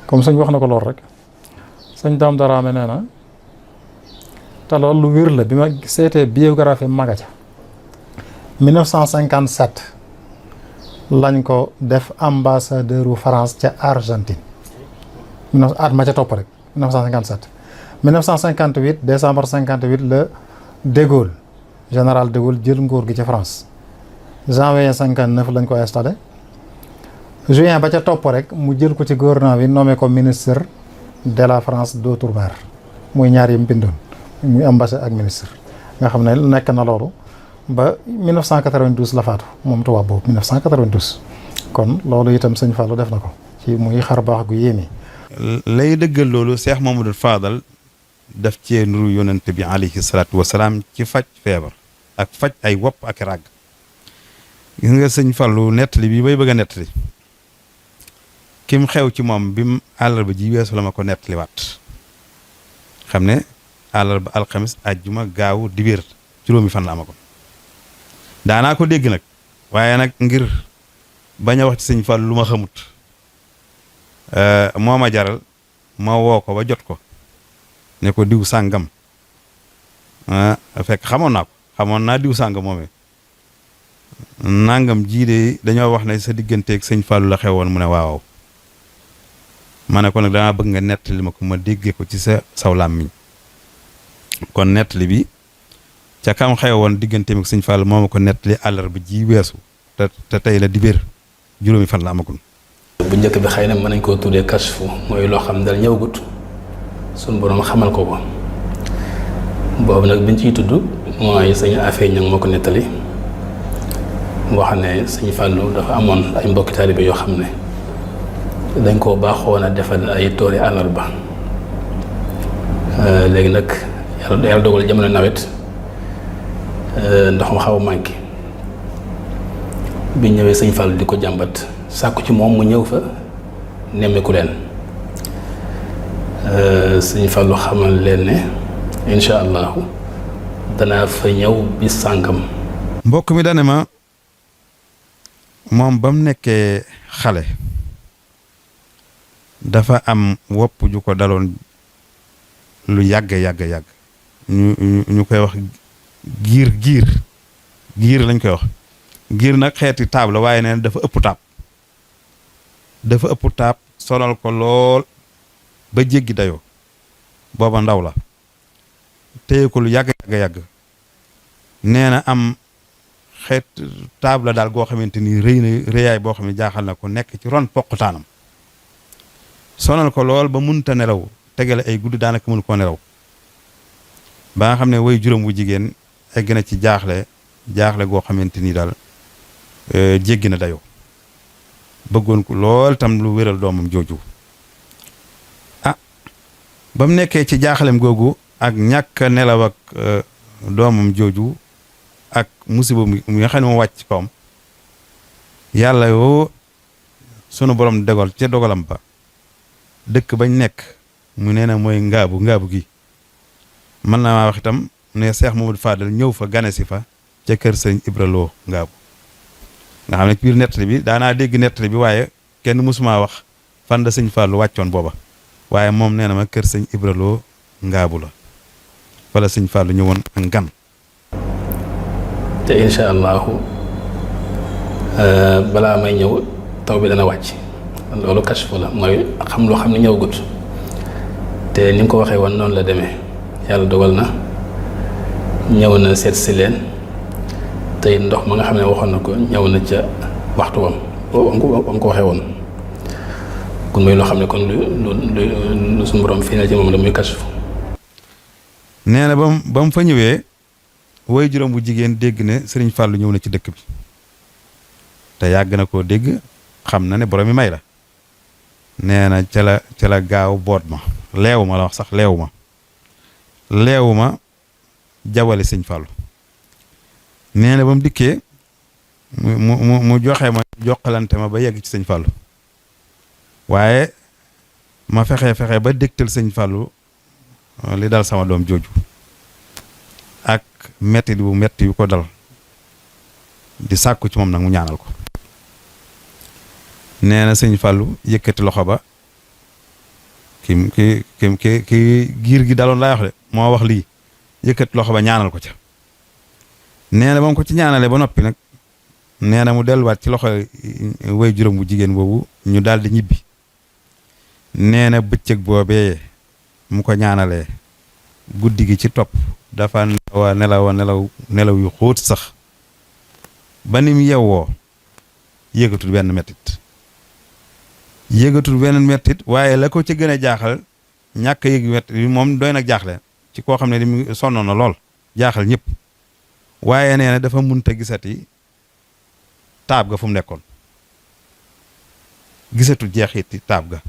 comme sëñ wax na ko lool rek sëñ Dame Dramé nee na te loolu lu wér la bi ma seetee biographie maga ca 1957 lañ ko def ambassadeur u France ca Argentine at ma ca topp rek 1957 1958 décembre 58 la De Gaulle général De Gaulle jël nguur gi ca France janvier 59 lañ ko installé juin ba ca topp rek mu jël ko ci gouvernement bi nommé ko ministre de la France d'outre-mer muy ñaar yi mu bindoon muy ambassadeur ak ministre nga xam ne nekk na loolu ba 1992 la faatu moom tubaab boobu 1992 kon loolu itam sëñ Fallou def na ko ci muy xar baax gu yéeme. lay dëggal loolu Cheikh Mamadou Fadal daf cee nuru yonent bi alayhi salaatu wasalaam ci faj feebar ak faj ay wopp ak ràgg gis nga sëñ Fallou nettali bi bay bëgg a nettali kim xew ci moom bi mu àllarba ji weesu la ma ko nettaliwaat xam ne àllarba alxamis àjjuma gaawu dibéer juróomi fan la ama ko daanaa ko dégg nag waaye nag ngir bañ a wax ci sëñ Fallou lu ma xamut moo ma jaral ma woo ko ba jot ko ne ko diw sàngam fekk xamoon naa diw sàngam moomee nangam jii de dañoo wax ne sa digganteeg sëñ Fallou la xewoon mu ne waaw ma ne ko nag dama bëgg nga nettali ma ko ma déggee ko ci saw làmmiñ kon nettali bi ca kam xewoon digganteem ak sëñ Fallou moo ma ko nettali àllarba ji weesu te tey la dibéer juróomi fan la amagul. bu njëkk bi xëy na mën nañ koo tuddee kashfu mooy loo xam ne dal ñëwagut suñu borom xamal ko ko boobu nag biñ ciy tudd mooy sëñ Afee ñang moo ko nettali wax ne sëñ Fallou dafa amoon ay mbokki taalibe yoo xam ne dañ koo baaxoon a defal ay toori àllarba léegi nag yàlla dogal jamono nawet ndox ma xaw a manqué bi ñëwee sëñ Fallou di ko jàmbat sàkku ci moom mu ñëw fa nemmeeku leen sëñ Fallou xamal leen ne incha allahu danaa fa ñëw bis sàngam. mbokk mi dane ma moom ba mu nekkee xale dafa am wopp ju ko daloon lu yàgg ñu koy wax giir lañ koy wax giir nag xeeti taab la waaye neen dafa ëpp taab sonal ko lool ba jéggi dayoo booba ndaw la téye ko lu yàgg nee na am xeet taab la daal goo xamante ni rëy na rëyaay boo xam ne jaaxal na ko nekk ci ron poqutaanam sonal ko lool ba munta nelaw tegale ay guddi daanaka mënu koo nelaw ba nga xam ne way juróom wu jigéen egg na ci jaaxle goo xamante ni daal jéggi na dayoo bëggoon ko lool tam lu wéral doomam jooju ba mu nekkee ci jaaxalem googu ak ñàkk nelaw ak doomam jooju ak musiba mi nga xam ne moo wàcc ci kawam yàlla yoo sunu borom dogal ca dogalam ba dëkk bañ nekk mu nee na mooy ngaabu gi mën naa maa wax itam ne Cheikh Mamadou Fadal ñëw fa gane si fa ca kër sëñ Ibra Lo ngaabu nga xam ne ci biir nettali bi daanaa dégg nettali bi waaye kenn mësumaa wax fan la sëñ Fallou wàccoon booba waaye moom nee na ma kër sëñ Ibra Lo ngaabu la fa la sëñ Fallou ñëwoon ak ngan te incha allahu balaa may ñëw taw bi dana wàcc loolu kashfu la mooy xam loo xam ne ñëwagut te ni nga ko waxee woon noonu la demee yàlla dogal na ñëw na seet si leen tey ndox ma nga xam ne waxoon na ko ñëw na ca waxtu wam ko waxee woon kon muy loo xam ne kon lu suñu borom fii na ci moom la muy kashfu. nee na ba mu fa ñëwee woy juróom bu jigéen dégg ne sëriñ Fallou ñëw na ci dëkk bi te yàgg na koo dégg xam na ne borom mi may la nee na ca la gaaw boot ma leewu ma la wax sax leewu ma jawale sëñ Fallou nee na ba mu dikkee mu joxe ma jokkalante ma ba yegg ci sëñ Fallou waaye ma fexe ba dégtal sëñ Fallou li dal sama doom jooju ak metti bu metti yu ko dal di sàkku ci moom nag mu ñaanal ko nee na sëñ Fallou yëkkati loxo ba ki giir gi daloon laa wax de moo wax lii yëkkati loxo ba ñaanal ko ca nee na ba mu ko ci ñaanalee ba noppi nag nee na mu delluwaat ci loxo way juróom bu jigéen boobu ñu daal di ñibbi nee na bëccëg boobee mu ko ñaanalee guddi gi ci topp dafa nelaw yu xóot sax ba ni mu yewwoo yëgatul benn mettit waaye la ko ci gën a jaaxal ñàkk yëg mettit bi moom doy nag jaaxle ci koo xam ne di mu sonnoon na lool jaaxal ñëpp waaye nee na dafa munta gisati taab ga fu mu nekkoon gisatul jeexiti taab ga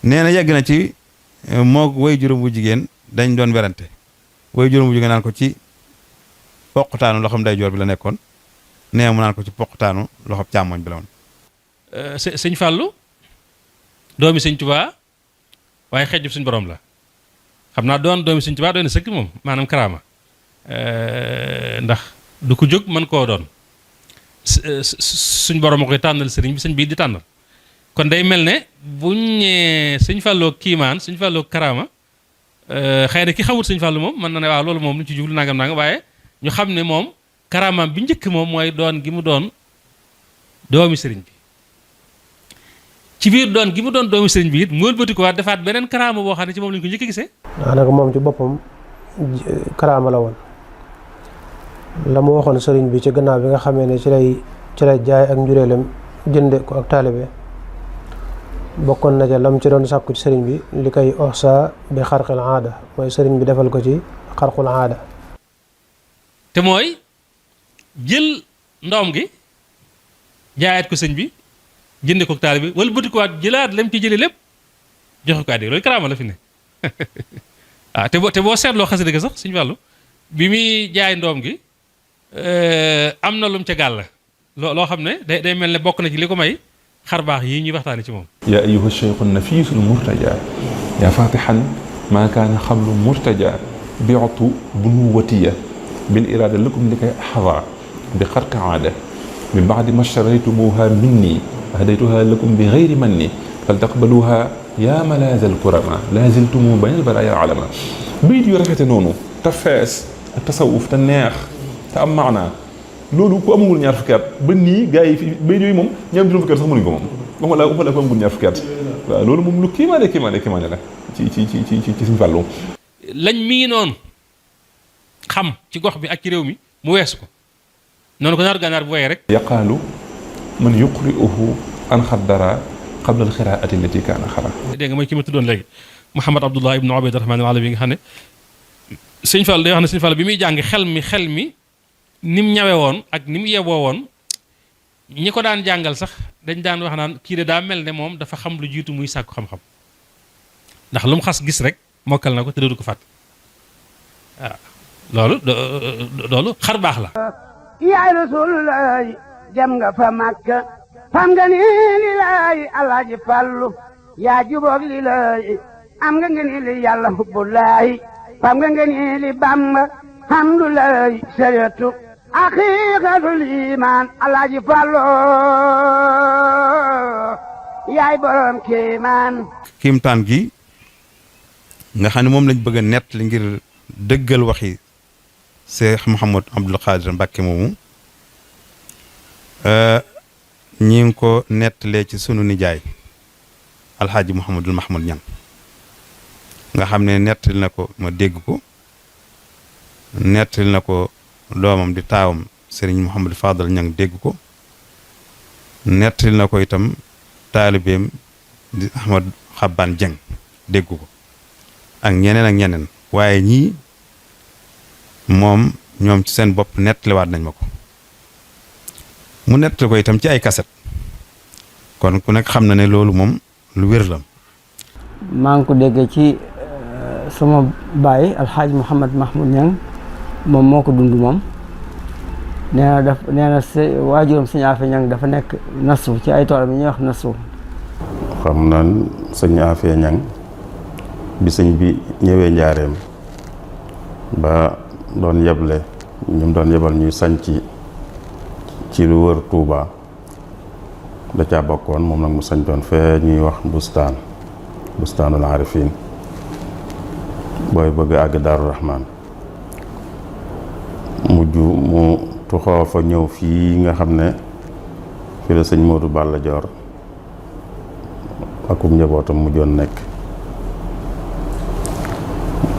nee na yegg na ci moog way juróom bu jigéen dañ doon werante way juróom bu jigéen naan ko ci poqutaanu loxoom ndeyjoor bi la nekkoon nee mu naan ko ci poqutaanu loxoom càmmoñ bi la woon. sëñ Fallou doomi sëñ Tuubaa waaye xejjub suñ borom la xam naa doon doomi sëñ Tuubaa doon na sëkk moom maanaam karaama ndax du ko jóg mën koo doon suñ borom a koy tànnal sëriñ bi sëñ bii di tànnal kon day mel ne buñ ñee sëñ Fallou kiimaan sëñ Fallou karaama xëy na ki xamul sëñ Fallou moom mën na ne waaw loolu moom lu ci jublu nangam waaye ñu xam ne moom karaamaam bi njëkk moom mooy doon gi mu doon doomi sëriñ bi ci biir doon gi mu doon doomi sëriñ bi it mu wëlbati ko waat defaat beneen karaama boo xam ne ci moom lañu ko njëkk gisee. daanaka moom ci boppam karaama la woon la mu waxoon sëriñ bi ci gannaaw bi nga xamee ne ci lay jaay ak njureelem jënde ko ak taalibe bokkoon na ca lam ci doon sàkku ci sëriñ bi li koy oxsa bi xarqul aada mooy sëriñ bi defal ko ci xarqul aada te mooy jël ndoom gi jaayaat ko sëñ bi jënde ko taalibe bi wala bëti ko waat jëlaat lem ci jëlee lépp joxe ko addi loolu karaama la fi ne ah te boo seetloo xasida ga sax sëñ Fallou bi muy jaay ndoom gi am na lum ca gàll loo xam ne day mel ne bokk na ci li ko may xar baax yi ñuy waxtaane ci moom yaa ayyuha cheikhu nafiisul murtaja yaa fatixan maa kaana xamlu murtaja bi'tu bunuwatiya bil irada lakum li kay ahwa bi xarka aada min baadi ma shtaraytumuha minni hadaytuha lakum bi gayri manni faltaqbaluha yaa malaazal kurama laaziltumu bayna al baraaya alama. bayit yu rafete noonu te fees ak tasawuf te neex te am maanaa loolu ku amagul ñaar fukki at ba nii gars yi fi bayit yooyu moom ñaar juróom fukki at sax mënuñ ko moom waxuma la ku amagul ñaar fukki at waaw loolu moom lu kiimaane la ci Sëñ Fallu. lañ mii noonu xam ci gox bi ak ci réew mi mu weesu ko noonu ko naar gànnaar bu woyee rek. yaqaalu man yuqri'uhu an xaddara qabla al-xiraa'ati allati kaana xara. dégg nga mooy ki ma tuddoon léegi Mouhamad Abdullah ibnu Ubayd Rahmaan al-Alawi nga xam ne Sëñ Fall day wax ne Sëñ Fall bi muy jàng xel mi ni mu ñawe woon ak ni mu yeboo woon ñi ko daan jàngal sax dañ daan wax naan kii de daa mel ne moom dafa xam lu jiitu muy sàkku xam-xam ndax lu mu xas gis rek mokkal na ko te dootu ko fàtte waaw loolu xar baax la. yaay Rasulullah dem nga fa Makka fam nga ni lilaay Alaaji Fallu yaa juboog lilaay am nga ni li yàlla hubbulaay fam nga ni li Bamba hamdulaay sariyatu haqiqatul iman Alaaji Fallu yaay borom kéemaan. kiimtaan gi nga xam ne moom lañ bëgg a nett li ngir dëggal waxi Cheikh Mouhamadou Abdoul Khadir Mbacké moomu ñi ngi ko nettalee ci sunu nijaay alxaaji Mouhamadul Mahmoud Ñang nga xam ne nettali na ko ma dégg ko nettali na ko doomam di taawam Serigne Mouhamadou Fadal Ñang dégg ko nettali na ko itam taalibeem di Ahmad Xabbaan Jeng dégg ko ak ñeneen waaye ñii moom ñoom ci seen bopp nettaliwaat nañ ma ko mu nettali ko itam ci ay kaset kon ku nekk xam na ne loolu moom lu wér la. maa ngi ko déggee ci sama baay alxaaji Mouhamad Mahmoud Ñang moom moo ko dund moom nee na waajuram sëñ Afe Ñang dafa nekk nasu ci ay toolam yi ñuy wax nasu. xam naan sëñ Afe Ñang bi sëñ bi ñëwee njaareem ba doon yeble ñum doon yebal ñuy sañc ci lu wër Touba da caa bokkoon moom nag mu sañtoon fee ñuy wax bustaanul arifin booy bëgg àgg Daaru Rahmaan mujj mu tuxoo fa ñëw fii nga xam ne fi la sëñ Modou Balla Joor akum njabootam mujjoon nekk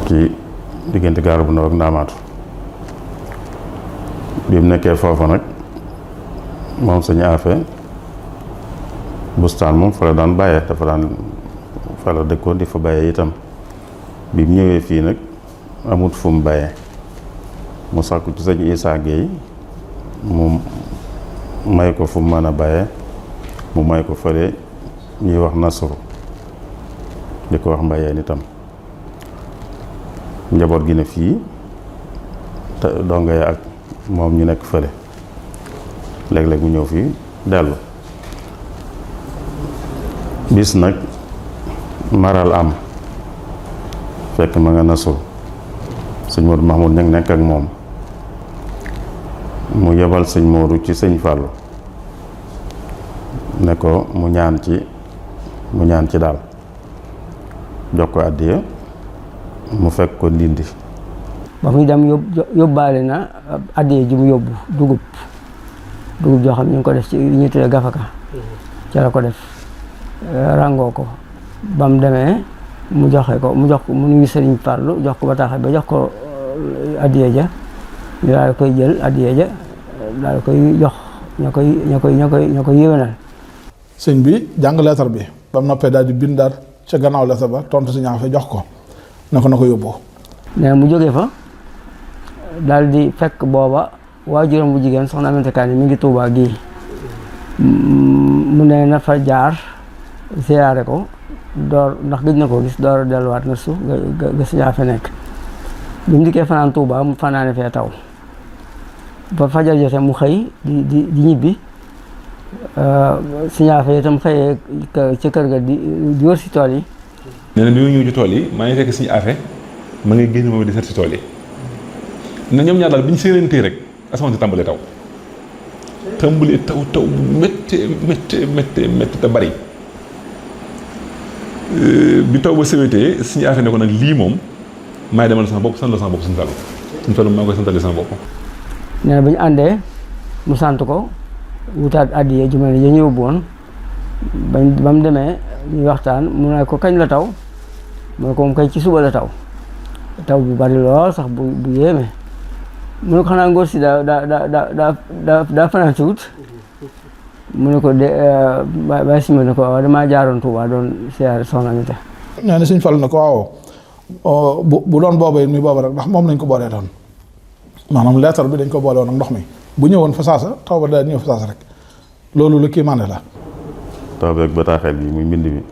ci diggante Gaaru bu Ndaw ak Ndaamaatu bi mu nekkee foofa nag moom sëñ Afe bustaan moom fa la daan bàyyee dafa daan fa la dëkkoon di fa bàyyee itam bi mu ñëwee fii nag amut fu mu bàyyee mu sàkku ci sëñ Isaa Géey mu may ko fu mu mën a bàyyee mu may ko fële ñuy wax Nasru di ko wax mbayeen itam njaboot gi ne fii te donga ya ak moom ñu nekk fële léeg-léeg mu ñëw fii dellu bis nag maral am fekk ma nga Nasru sëñ Modou Mahmoud Ñang nekk ak moom mu yebal sëñ Modou ci sëñ Fàllu ne ko mu ñaan ci daal jox ko àddiya mu fekk ko Ndindi ba muy dem yóbbaale na àddiya ji mu yóbbu dugub joo xam ñu ngi ko def ci li ñuy tuddee gafaka ca la ko def ràngoo ko ba mu demee mu jox ko mu nuyu Sëriñ Fallu jox ko bataaxal ba jox ko àddiya ja ñu daal di koy jël àddiya ja daal di koy jox ña koy yéwénal. sëñ bi jàng leetar bi ba mu noppee daal di bindaat ca gannaaw leetar ba tontu si ñaafe jox ko na ko yóbbu. nee mu jógee fa daal di fekk booba waajuram bu jigéen soxna Aminata Kaani mi ngi Tuubaa gii mu ne na fa jaar ziyaare ko door ndax gëj na ko gis door a delluwaat na suuf ga si ñaafe nekk bi mu dikkee fanaan Tuubaa mu fanaane fee taw ba fajar jotee mu xëy di ñibbi si ñaafe itam xëyee ci kër ga di wër si tool yi nee na bi ma ñëw ci tool yi maa ngi fekk suñu affaire ma ngay génn moom di seet si tool yi na ñoom ñaar daal bi ñu séenantee rek asamaan si tàmbalee taw taw bu méttee te bari bi taw ba sewetee suñu affaire ne ko nag lii moom maay demal sama bopp sant la sama bopp suñu Fallu maa koy santale sama bopp. nee na bi ñu àndee mu sant ko wutaat addiye ju mel ne ya ñëw boon ba mu demee ñuy waxtaan mu ne ko kañ la taw mu ne ko moom kay ci suba la taw bu bari lool sax bu yéeme mu ne ko xanaa ngóor si daa fanaan si wut mu ne ko ba si ma ne ko waaw damaa jaaroon Tuuba doon siyaare soxna mi te nee na Sëñ Fallu ne ko waaw bu doon booba it muy booba rek ndax moom lañ ko boolee doon maanaam leetar bi dañ ko boole woon ak ndox mi bu ñëwoon fa saasa taw ba daal ñëw fa saasa rek loolu lu kii mànde la taw beeg bataaxel bi muy mbind mi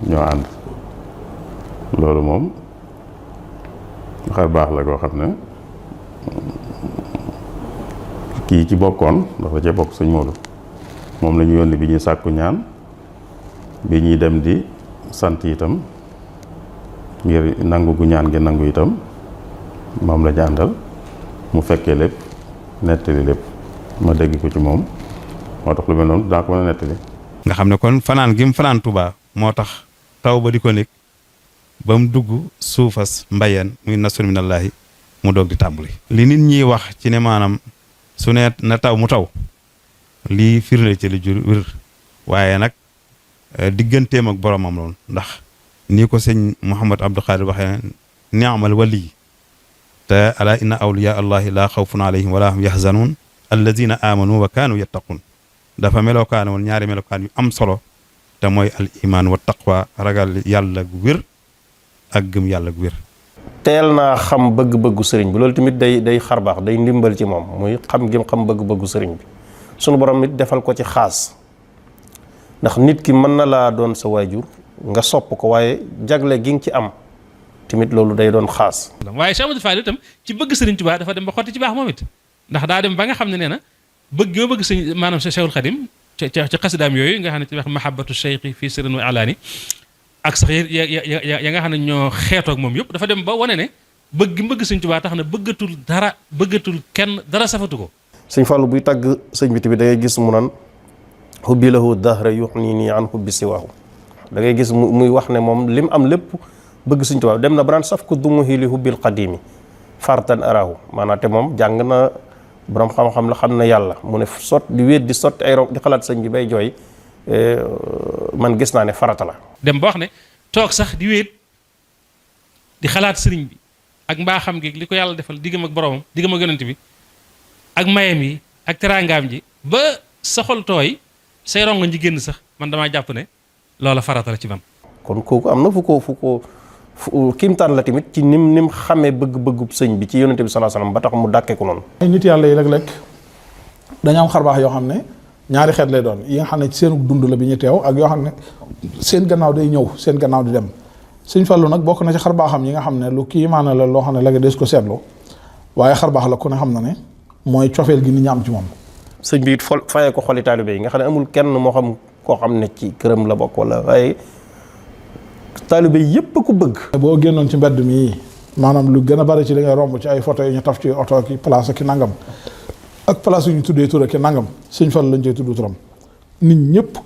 ñoo ànd loolu moom xar baax la koo xam ne kii ci bokkoon dafa cee bokk Sëñ Moodu moom la ñu yónni bi ñuy sàkku ñaan bi ñuy dem di sant itam ngir nangu gu ñaan gi nangu itam moom la jàndal mu fekkee lépp nettali lépp ma dégg ko ci moom moo tax lu mel noonu daa ko mën a nettali. nga xam ne kon fanaan gi mu fanaan Tuubaa moo tax taw ba di ko nekk ba mu dugg suufas mbayeen muy nasrun minallaahi mu doog di tàmbali. li nit ñiy wax ci ne maanaam su ne na taw mu taw lii firnde ci li jur wér waaye nag digganteem ak boromam loolu ndax nii ko sëñ Mouhamad Abdou Khadir waxee ni'mal wali te ala inna awliya allahi la xawfun alayhim wala hum yahzanun alladina amanu wa kaanu yattaqun dafa melokaan woon ñaari melokaan yu am solo te mooy al iman wa taqwa ragal yàlla gu wér ak gëm yàlla gu wér. teel naa xam bëgg-bëggu sëriñ bi loolu tamit day xarbaax day ndimbal ci moom muy xam gim xam bëgg-bëggu sëriñ bi sunu borom it defal ko ci xaas ndax nit ki mën na laa doon sa waajur nga sopp ko waaye jagle gi nga ci am tamit loolu day doon xaas. waaye Cheikh Amadou Fall itam ci bëgg Sëriñ Tuubaa dafa dem ba xotti ci baax moom it ndax daa dem ba nga xam ne nee na bëgg yoo bëgg sëñ maanaam Cheikhul Khadim ci xasidaam yooyu nga xam ne ci wax mahabbatu cheikhi fii sirrin wa alaani ak sax ya nga xam ne ñoo xeetoog moom yëpp dafa dem ba wane ne bëgg Sëriñ Tuubaa tax na bëggatul kenn dara safatu ko. Sëñ Fallu buy tàgg sëñ bi tamit da ngay gis mu naan hubbi lahu dahra yuxnini an hubbi siwaahu da ngay gis muy wax ne moom lim am lépp bëgg Sëñ Tuubaa dem na ba naan saf ko dumuhi li hubbil qadimi fartan arahu maanaam te moom jàng na borom xam-xam la xam na yàlla mu ne di wéet di sotti ay di xalaat sëñ bi bay jooy man gis naa ne farata la. dem ba wax ne toog sax di wéet di xalaat sëriñ bi ak mbaaxam gi li ko yàlla defal diggam ak boromam diggam ak yonent bi ak mayam yi ak teraangaam ji ba sa xol tooy say rongoñ ji génn sax man damaa jàpp ne loola farata la ci man. kon kooku am na fu ko kiimtaan la tamit ci nim xamee bëgg-bëggub sëñ bi ci yonente bi sallallahu alayhi wasallam ba tax mu dàkkee ko noonu. ay nit yàlla yi léeg-léeg dañu am xarbaax yoo xam ne ñaari xeet lay doon yi nga xam ne ci seenu dund la bi ñu teew ak yoo xam ne seen gannaaw day ñëw seen gannaaw di dem Sëñ Fallu nag bokk na ci xarbaaxam yi nga xam ne lu kii maana la loo xam ne léegi des ko seetlu waaye xarbaax la ku ne xam na ne mooy cofeel gi nit ñi am ci moom. sëñ bi it fayee ko xoli taalibe yi nga xam ne amul kenn moo xam koo xam ne ci këram la bokk wala waaye taalibe yépp ko bëgg. boo génnoon ci mbedd mi maanaam lu gën a bari ci li ngay romb ci ay photo yi ñu taf ci oto ki place ki nangam ak place yu ñu tuddee tur ki nangam Sëñ Fallu lañ cey tudd turam nit ñëpp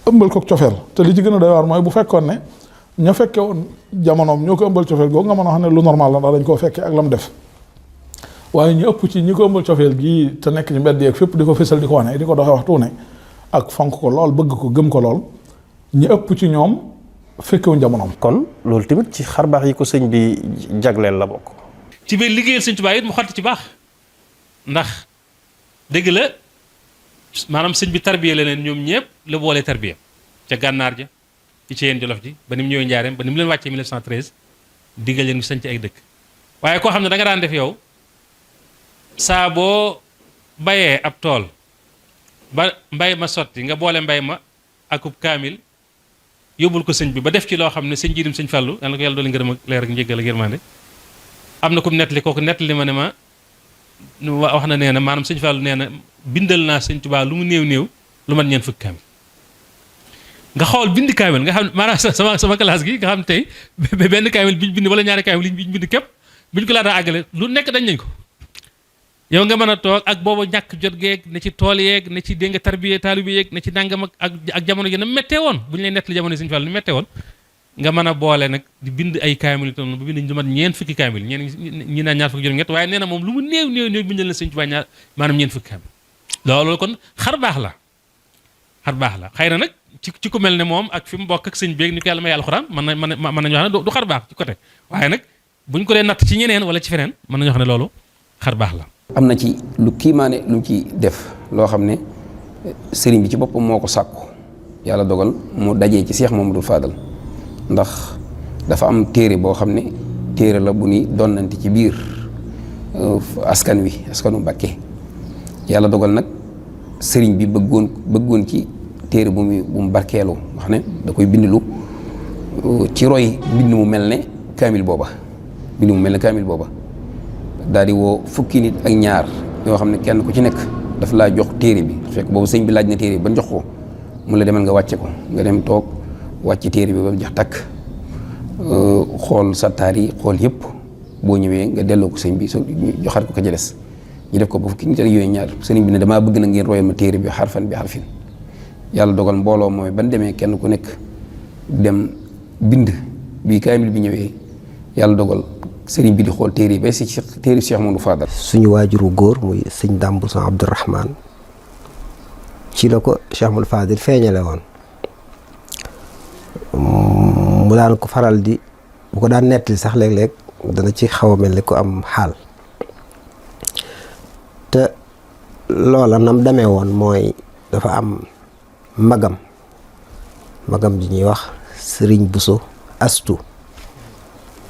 ëmbal ko cofeel te li ci gën a doy waar mooy bu fekkoon ne ña fekke woon jamonoom ñoo ko ëmbal cofeel googu nga mën a xam ne lu normal la ndax dañ koo fekkee ak lam def waaye ñu ëpp ci ñi ko ëmbal cofeel gii te nekk ci mbedd yeeg fépp di ko fésal di ko wane di ko doxee waxtu ne ak fonk ko lool bëgg ko gëm ko lool ñi ëpp ci ñoom fekkewuñ jamonoom. kon loolu tamit ci xarbaax yi ko sëñ bi jagleel la bokk. ci biir liggéeyal Sëñ Tuubaa it mu xotti ci baax ndax dëgg la maanaam sëñ bi tarbiya la leen ñoom ñëpp la boolee tarbiya ca gànnaar ja ci Ceyeen Jolof ji ba ni mu ñëwee Njaareem ba ni mu leen wàccee 1913 diggal leen ñu sañ ci ay dëkk waaye koo xam ne da nga daan def yow saa boo bayee ab tool ba mbay ma sotti nga boole mbay ma akub kaamil yóbbul ko sëñ bi ba def ci loo xam ne sëñ jiidim Sëñ Fallu yàlla na ko yàlla doole ngërëm ak leer ak njéggal ak yërmande am na ku nettali kooku nettali ma ne ma wax na nee na maanaam Sëñ Fallu nee na bindal naa Sëñ Tuubaa lu mu néew lu mat ñeent fukki kaamil nga xool bind kaamil nga xam ne maanaam sama classe gi nga xam ne tey benn kaamil biñ bind wala ñaari kaamil liñ bind képp buñ ko laataa àggale lu nekk dañ nañ ko yow nga mën a toog ak booba ñàkk jot geeg ne ci tool yeeg ne ci dégg nga tarbiye taalibe yeeg ne ci nangam ak jamono ji na méttee woon bu ñu lay nettali jamono Sëñ Fallu ni méttee woon nga mën a boole nag di bind ay kaamil itam bu bind ñu mat ñeent fukki kaamil ñi naan ñaar fukki juróom-ñett waaye nee na moom lu mu néew bindal na Sëñ Tuubaa maanaam ñeent fukki kaamil loolu kon xar baax la xëy na nag ci ku mel ne moom ak fi mu bokk ak sëñ beeg ni ko yàlla may alxuraan mën nañu wax ne du xar baax ci côté waaye nag buñ ko dee natt ci ñeneen wala ci feneen mën nañu wax ne loolu xar baax la. am na ci lu kiimaane lu mu ci def loo xam ne sëriñ bi ci boppam moo ko sàkku yàlla dogal mu dajee ci Cheikh Mamadou Fadal ndax dafa am téere boo xam ne téere la bu ni donnante ci biir askanu Mbàkke yàlla dogal nag sëriñ bi bëggoon ci téere bu mu barkeelu wax ne da koy bindlu ci roy bind mu mel ne kaamil booba daal di woo fukki nit ak ñaar yoo xam ne kenn ku ci nekk daf laa jox téere bi fekk boobu sëñ bi laaj na téere bi ba jox ko mu la demal nga wàcce ko nga dem toog wàcc téere bi ba mu jox takk xool sattaar yi xool yëpp boo ñëwee nga delloo ko sëñ bi joxaat ko ka ca des ñu def ko ba fukki nit ak yooyu ñaar sëriñ bi ne damaa bëgg na ngeen royal ma téere bi xarfan bi xarfin yàlla dogal mbooloo mooy ban demee kenn ku nekk dem bind bi kaamil bi ñëwee yàlla dogal sëriñ bi di xool téere yi ba si téere Cheikh Mamadou Fadal. suñu waajuru góor muy sëñ Dame Bousso Abdourahmane ci la ko Cheikh Mamadou Fadal feeñale woon mu daan ko faral di bu ko daan nettali sax léeg-léeg dana ci xaw a mel ni ko am xaal te loola nam demee woon mooy dafa am magam ji ñuy wax sëriñ Bousso Astu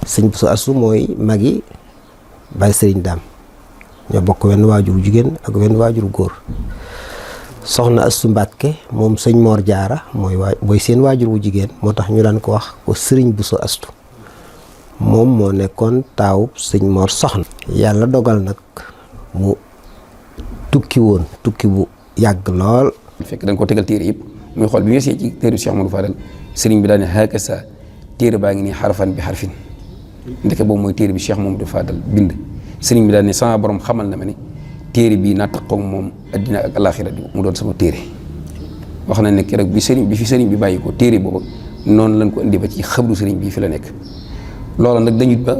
sëñ Bousso Astu mooy magi Baay sëriñ Daam ñoo bokk wenn waajuru jigéen ak wenn waajuru góor soxna Astu Mbàkke moom sëñ Moor Jaara mooy seen waajur wu jigéen moo tax ñu daan ko wax ko sëriñ Bousso Astu moom moo nekkoon taawub sëñ Moor Soxna yàlla dogal nag mu tukki bu yàgg lool fekk dañ ko tegal téere yëpp muy xool bi ñu see ci téere Cheikh Mamadou Fadal sëriñ bi daal ne xaaka sa téere baa ngi nii xarfan bi xarfin ndeke boobu mooy téere bi Cheikh Mamadou Fadal bind sëriñ bi daal ne sama borom xamal na ma ne téere bii naa taqoog moom addina ak alaxira mu doon sama téere wax na ne keroog bi fi sëriñ bi bàyyi ko téere boobu noonu lañ ko indi ba ci xabru sëriñ bii fi la nekk loolu nag dañu ba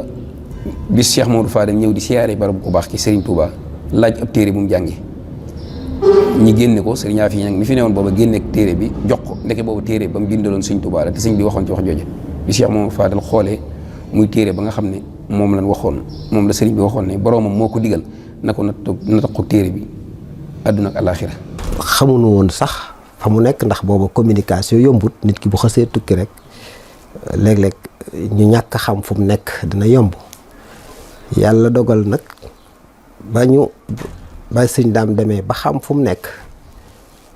bis Cheikh Mamadou Fadal ñëw di siyaare barab ko baax ki sëriñ Touba laaj ab téere bu mu jàngi ñi génne ko sëriñ Afi nag mi fi newoon booba génne téere bi jox ko ndeke boobu téere ba mu bindaloon sëriñ Touba la te sëriñ bi waxoon ci wax jooje bi Cheikh Mamadou Fadal xoolee muy téere ba nga xam ne moom lañ waxoon moom la sëriñ bi waxoon ne boroomam moo ko digal na ko na ko téere bi àdduna ak alaaxira xamuñu woon sax fa mu nekk ndax booba communication yombut nit ki bu xasee tukki rek léeg-léeg ñu ñàkk a xam fu mu nekk dina yomb yàlla dogal nag ba sëñ Daam demee ba xam fu mu nekk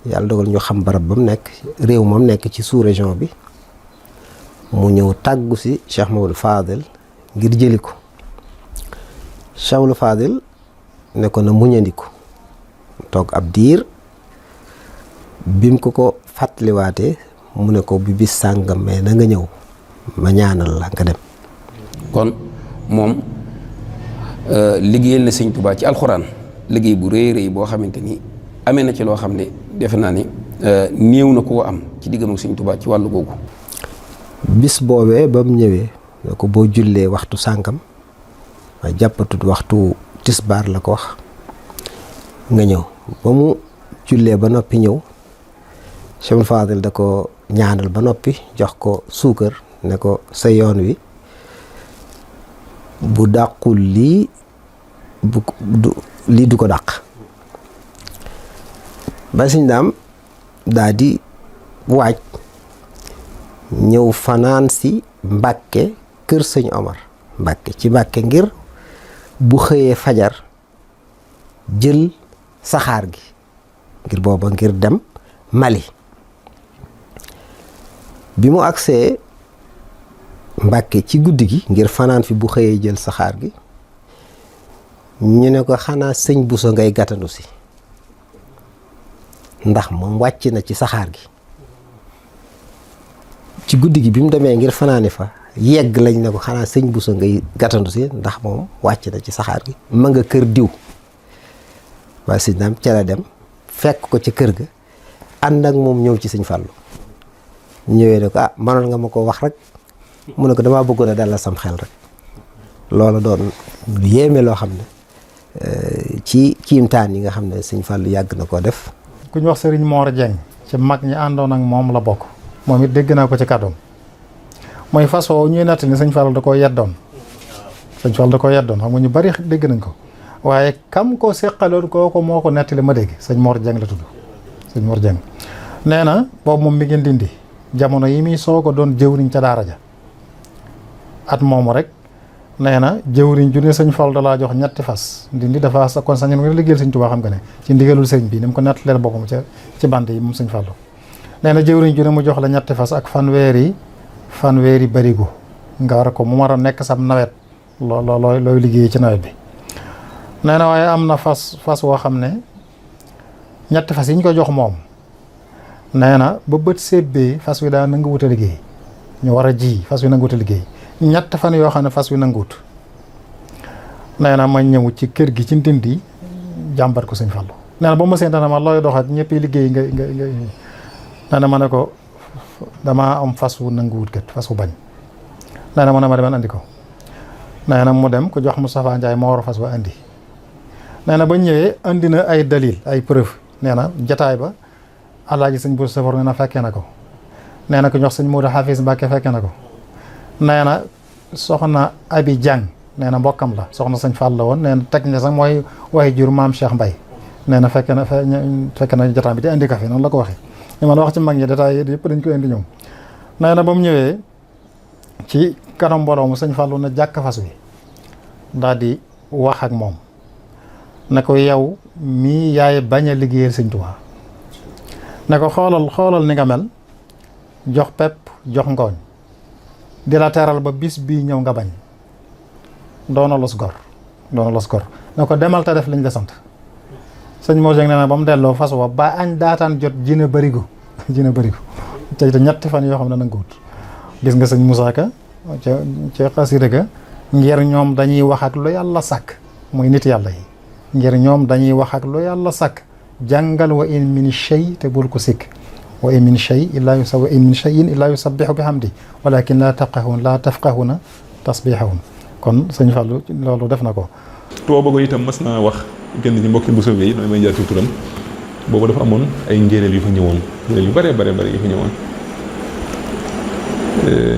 yàlla dogal ñu xam barab ba mu nekk réew moom nekk ci sous-région bi mu ñëw tàggu si Cheikh Mamadou Fadel ngir jëli ko Cheikh Mamadou Fadel ne ko na muñandiku toog ab diir bim ko fàttaliwaatee mu ne ko bi bis sàngam mais na nga ñëw ma ñaanal la nga dem. kon moom liggéeyal na sëñ Touba ci alxuraan liggéey bu rëy rëy boo xamante ni amee na ci loo xam ne defe naa ne néew na koo am ci diggam ak sëñ Touba ci wàllu googu. bis boobee ba mu ñëwee ne ko boo jullee waxtu sàngam waaye jàppatut waxtu tisbaar la ko wax nga ñëw ba mu jullee ba noppi ñëw Cheikh Fadel da ko ñaanal ba noppi jox ko suukar ne ko sa yoon wi bu dàqul lii lii du ko dàq ba sëñ Daam daa di waaj ñëw fanaan si Mbàkke kër sëñ Omar Mbàkke ci Mbàkke ngir bu xëyee fajar jël saxaar gi ngir booba ngir dem Mali bi mu agsee Mbàkke ci guddi gi ngir fanaan fi bu xëyee jël saxaar gi ñu ne ko xanaa sëñ Bousso ngay gàttandu si ndax moom wàcc na ci saxaar gi ci guddi gi bi mu demee ngir fanaani fa yegg lañ ne ko xanaa sëñ Bousso ngay gàttandu si ndax moom wàcc na ci saxaar gi ma nga kër diw waaye sëñ daam ca la dem fekk ko ca kër ga ànd ak moom ñëw ci sëñ Fallou ñëwee ne ko mënoon nga ma ko wax rek mu ne ko damaa bëggoon a dalal sam xel rek loola doon lu yéeme loo xam ne ci kiimtaan yi nga xam ne sëñ Fallou yàgg na koo def. ku ñu wax Serigne Mor Dieng ci mag ñi àndoon ak moom la bokk moom it dégg naa ko ci kàddoom mooy façon ñuy natt ni sëñ Fallou da koo yeddoon sëñ Fallou da koo yeddoon xam nga ñu bari dégg nañ ko waaye kam ko seqaloon kooku moo ko nettali ma dégg sëñ Mor Dieng la tudd sëñ Mor Dieng nee na boobu moom mi ngi Ndindi jamono yi muy soog a doon jëwriñ ca daara ja at moomu rek nee na jëwriñ ju ne sëñ Fallou da laa jox ñetti fas Ndindi dafa sa kon sañoon nga liggéeyal sëñ Tuubaa xam nga ne ci ndigalul sëñ bi ni mu ko nettalee boppam ci band yi moom sëñ Fallou nee na jëwriñ ju ne mu jox la ñetti fas ak fanweeri barigo nga war ko mu war a nekk sam nawet looy liggéey ci nawet bi nee na waaye am na fas woo xam ne ñetti fas yi ñu ko jox moom nee na ba bët sébbee fas wi daa nanga wut a liggéey ñu war a ji fas wi nanga wut a liggéey ñett fan yoo xam ne fas wi nanguwut nee na ma ñëw ci kër gi ci Ndindi jàmbat ko sëñ Fallou nee na ba ma seenta na ma looy dox ak ñëpp liggéey nga nee na ma ne ko damaa am fas wu nanguwut kat fas wu bañ nee na ma ne ma demal andi ko nee na mu dem ko jox Moustapha Ndiaye moo war a fas wa andi nee na ba ñëwee andi na ay dalil ay preuve nee na jataay ba alaaji sëñ Bousso Safor nee na fekkee na ko nee na ko jox sëñ Modou Hafiz Mbacke fekkee na ko nee na soxna Abi Diang nee na mbokkam la soxna sëñ Fall la woon nee na teg na sax mooy waaye jur maam Cheikh Mbaye nee na fekke na jotaay bi di indi café noonu la ko waxee li ma la wax ci mag ñi détail yëpp dañ ko indi ñëw nee na ba mu ñëwee ci kanam mbooloo mu sëñ Fallu na jàkk fas wi daal di wax ak moom ne ko yow mii yaay bañ a liggéeyal sëñ Tuubaa ne ko xoolal ni nga mel jox pepp jox ngooñ di la teral ba bis bii ñëw nga bañ doona los gor ne ko demal te def lañ la sant sëñ Mor Dieng nee na ba mu delloo fas wa ba añ daataan jot jina bërigo te ñetti fan yoo xam ne nanga wut gis nga sëñ Moussa Ka ca xasida ga ngir ñoom dañuy wax ak lu yàlla sàkk muy nit yàlla yi ngir ñoom dañuy wax ak lu yàlla sàkk jàngal wa in min shay te bul ko sikk wa in min shay illaa yusabbihu bihamdi walakin laa tafqahuna tasbihahum kon sëñ Fallou loolu def na ko. Touba Bogo itam mas naa wax genn ci mbokki bu soobee yi damay jaar ci turam boobu dafa amoon ay njéeréel yu fa ñëwoon njéeréel yu bare yu fa ñëwoon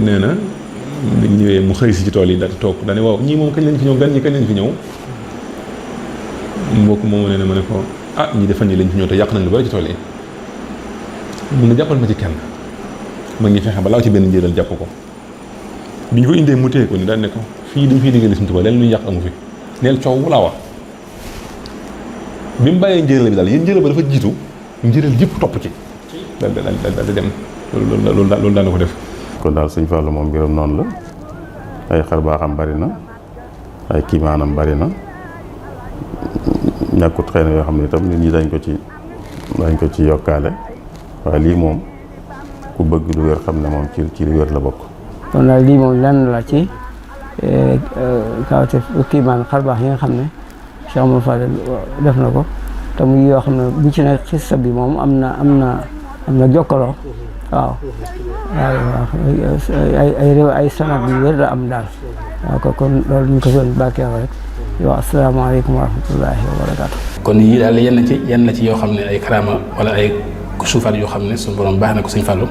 nee na bi ñëwee mu xëy si ci tool yi daal di toog daane waaw ñii moom kañ lañ fi ñëw gan ñi kañ lañ fi ñëw mbokk moomu nee na ma ne ko ñi defan ñi lañ fi ñëw te yàq nañ lu bari ci tool yi mun na jàppal ma ci kenn ma ngi fexe ba laaw ci benn njéeréel jàpp ko bi ñu ko indee mu téye ko ni daan ne ko fii dañ fiy liggéey Sëñ Tuubaa leen luy yàq amu fi neel coow laa wax bi mu bàyyee njéeréel bi daal yéen njéeréel ba dafa jiitu njéeréel yëpp topp ci daal di dem loolu daan na ko def. kon daal sëñ Fallou moom mbiram noonu la ay xar baaxam bari na ay kiimaanam bari na ñàkkut xëy na yoo xam ne itam nit ñi dañ ko ci yokkaale waaye lii moom ku bëgg lu wér xam ne moom ci lu wér la bokk. kon daal lii moom lenn la ci kawte kiimaan xar baax yi nga xam ne Cheikh Amadou Fadel def na ko te muy yoo xam ne bu ci nekk xissa bi moom am na jokkaloo waaw ay sanad yu wér la am daal waaw kon loolu ñu ko doon bàkkee rek yow asalaamaaleykum wa rahmatullahi wa barakaatu. kon yii daal yenn ci yoo xam ne ay karaama wala ay suufaat yoo xam ne suñu borom baax na ko sëñ Fallou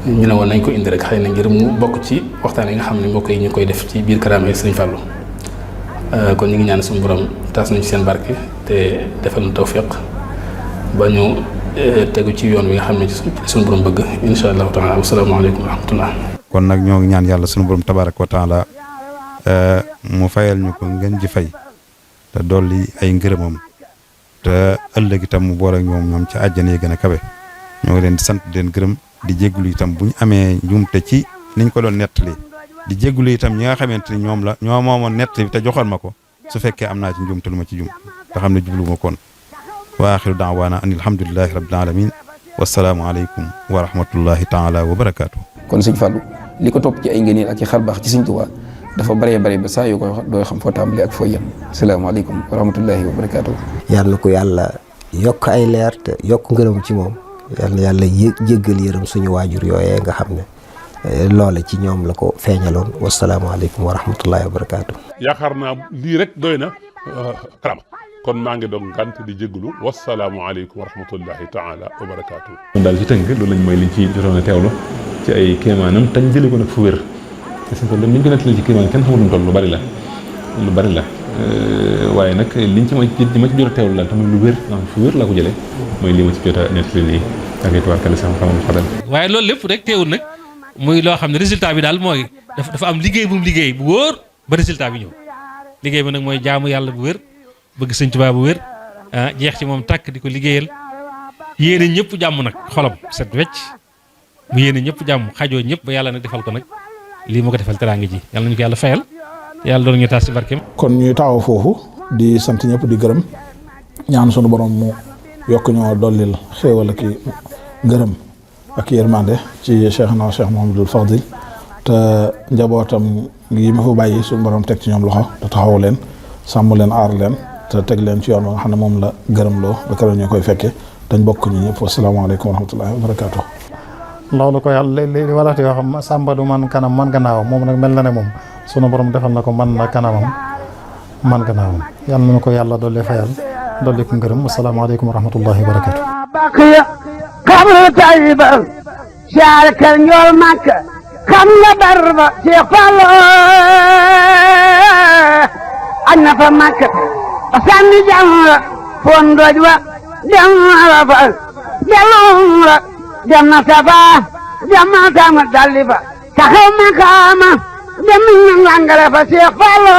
ñu ne woon nañ ko indi rek xëy na ngir mu bokk ci waxtaan yi nga xam ne mbokk yi ñu koy def ci biir karaama yi sëñ Fallou kon ñu ngi ñaan suñu borom taas nañ ci seen barke te defal na tawfiq ba ñu tegu ci yoon wi nga xam ne suñu borom bëgg incha allahu taala wasalaamaaleykum wa rahmatullah. kon nag ñoo ngi ñaan yàlla suñu borom tabaaraka wa taala mu fayal ñu ko ngeen ji fay te dolli ay ngërëmam te ëllëg itam mu boole ak ñoom ci àjjana yi gën a kawe ñoo ngi leen di sant di leen gërëm di jégalu itam bu ñu amee njuumte ci niñ ko doon nettali di jégalu itam ñi nga xamante ni ñoo moomoon nettali te joxoon ma ko su fekkee am naa ci njuumte lu ma ci jum te xam ne jublu ma koon wa axiru daawaana an alhamdulillahi rabbil alamin wassalaamu aleykum wa rahmatullahi taala wa barakaatu. kon sëñ Fallou li ko topp ci ay ngëneel ak ci xar baax ci sëñ Tuubaa dafa baree bare ba saa yoo koy wax doo xam foo tàmbalee ak foo yem asalaamaaleykum wa rahmatullahi wa barakaatu. yàlla na ko yàlla yokk ay leer te yokk ngërëm ci moom yàlla na yàlla jéggal yërëm suñu waajur yooyee nga xam ne loola ci ñoom la ko feeñaloon wasalaamaaleykum wa rahmatullahi wa barakaatu. yaakaar naa lii rek doy na karama kon maa ngi doon gànt di jégalu wasalaamualeykum wa rahmatullahi taala wa barakaatu. kon daal ci tënk loolu lañ mooy liñ ci jotoon a teewlu ci ay kéemaanam tañ jëlee ko nag fu wér te suñ ko li ñu ko nettali ci kéemaan kenn xamul lu mu toll lu bari la waaye nag liñ ci ma ci jot a teewlu daal tamit lu wér ndax fu wér laa ko jëlee mooy li ma ci jot a nettali nii ak ay tubaarkalla sax xamul xadal. waaye loolu lépp rek teewul nag muy loo xam ne résultat bi daal mooy dafa am liggéey bu mu liggéey bu wóor ba résultat bi ñëw liggéey bi nag mooy jaamu yàlla bu wér bëgg sëñ Tuubaa bu wér jeex ci moom tàkk di ko liggéeyal yéene ñëpp jàmm nag xolam set wecc mu yéene ñëpp jàmm xajoo ñëpp ba yàlla nag defal ko nag lii moo ko defal teraanga ji yàlla nañu ko yàlla fayal yàlla doon ñu taas ci barkeem. kon ñuy taxaw foofu di sant ñëpp di gërëm ñaan sunu borom mu yokk ñoo dollil xéewal ak ngërëm ak yërmande ci Cheikh Mouhamadul Fadil te njabootam gi ma fa bàyyi sunu borom teg ci ñoom loxo te taxaw leen sàmm leen aar leen te teg leen ci yoon ba nga xam ne moom la gërëm loo ba keroog ñu koy fekkee dañ bokk ñu ñëpp wasalaamaaleykum wa rahmatullahi wa barakaatu. loolu ko yàlla li wala te yoo xam sàmba du man kanam man gannaawam moom nag mel na ne moom sunu borom defal na ko man na kanamam man gannaawam yàlla na ko yàlla dolli fayal dolli ko ngërëm asalaamaaleykum wa rahmatullahi wa barakatu. baqiya xabru tayiba siyaare kër njool Makka xam nga barba Cheikh Fallu añ na fa Makka ba sànni jamra foon doj wa dem Arafat delum ra dem na Safaa dem na tama dalli fa taxaw makaama dem na langale fa Cheikh Fallu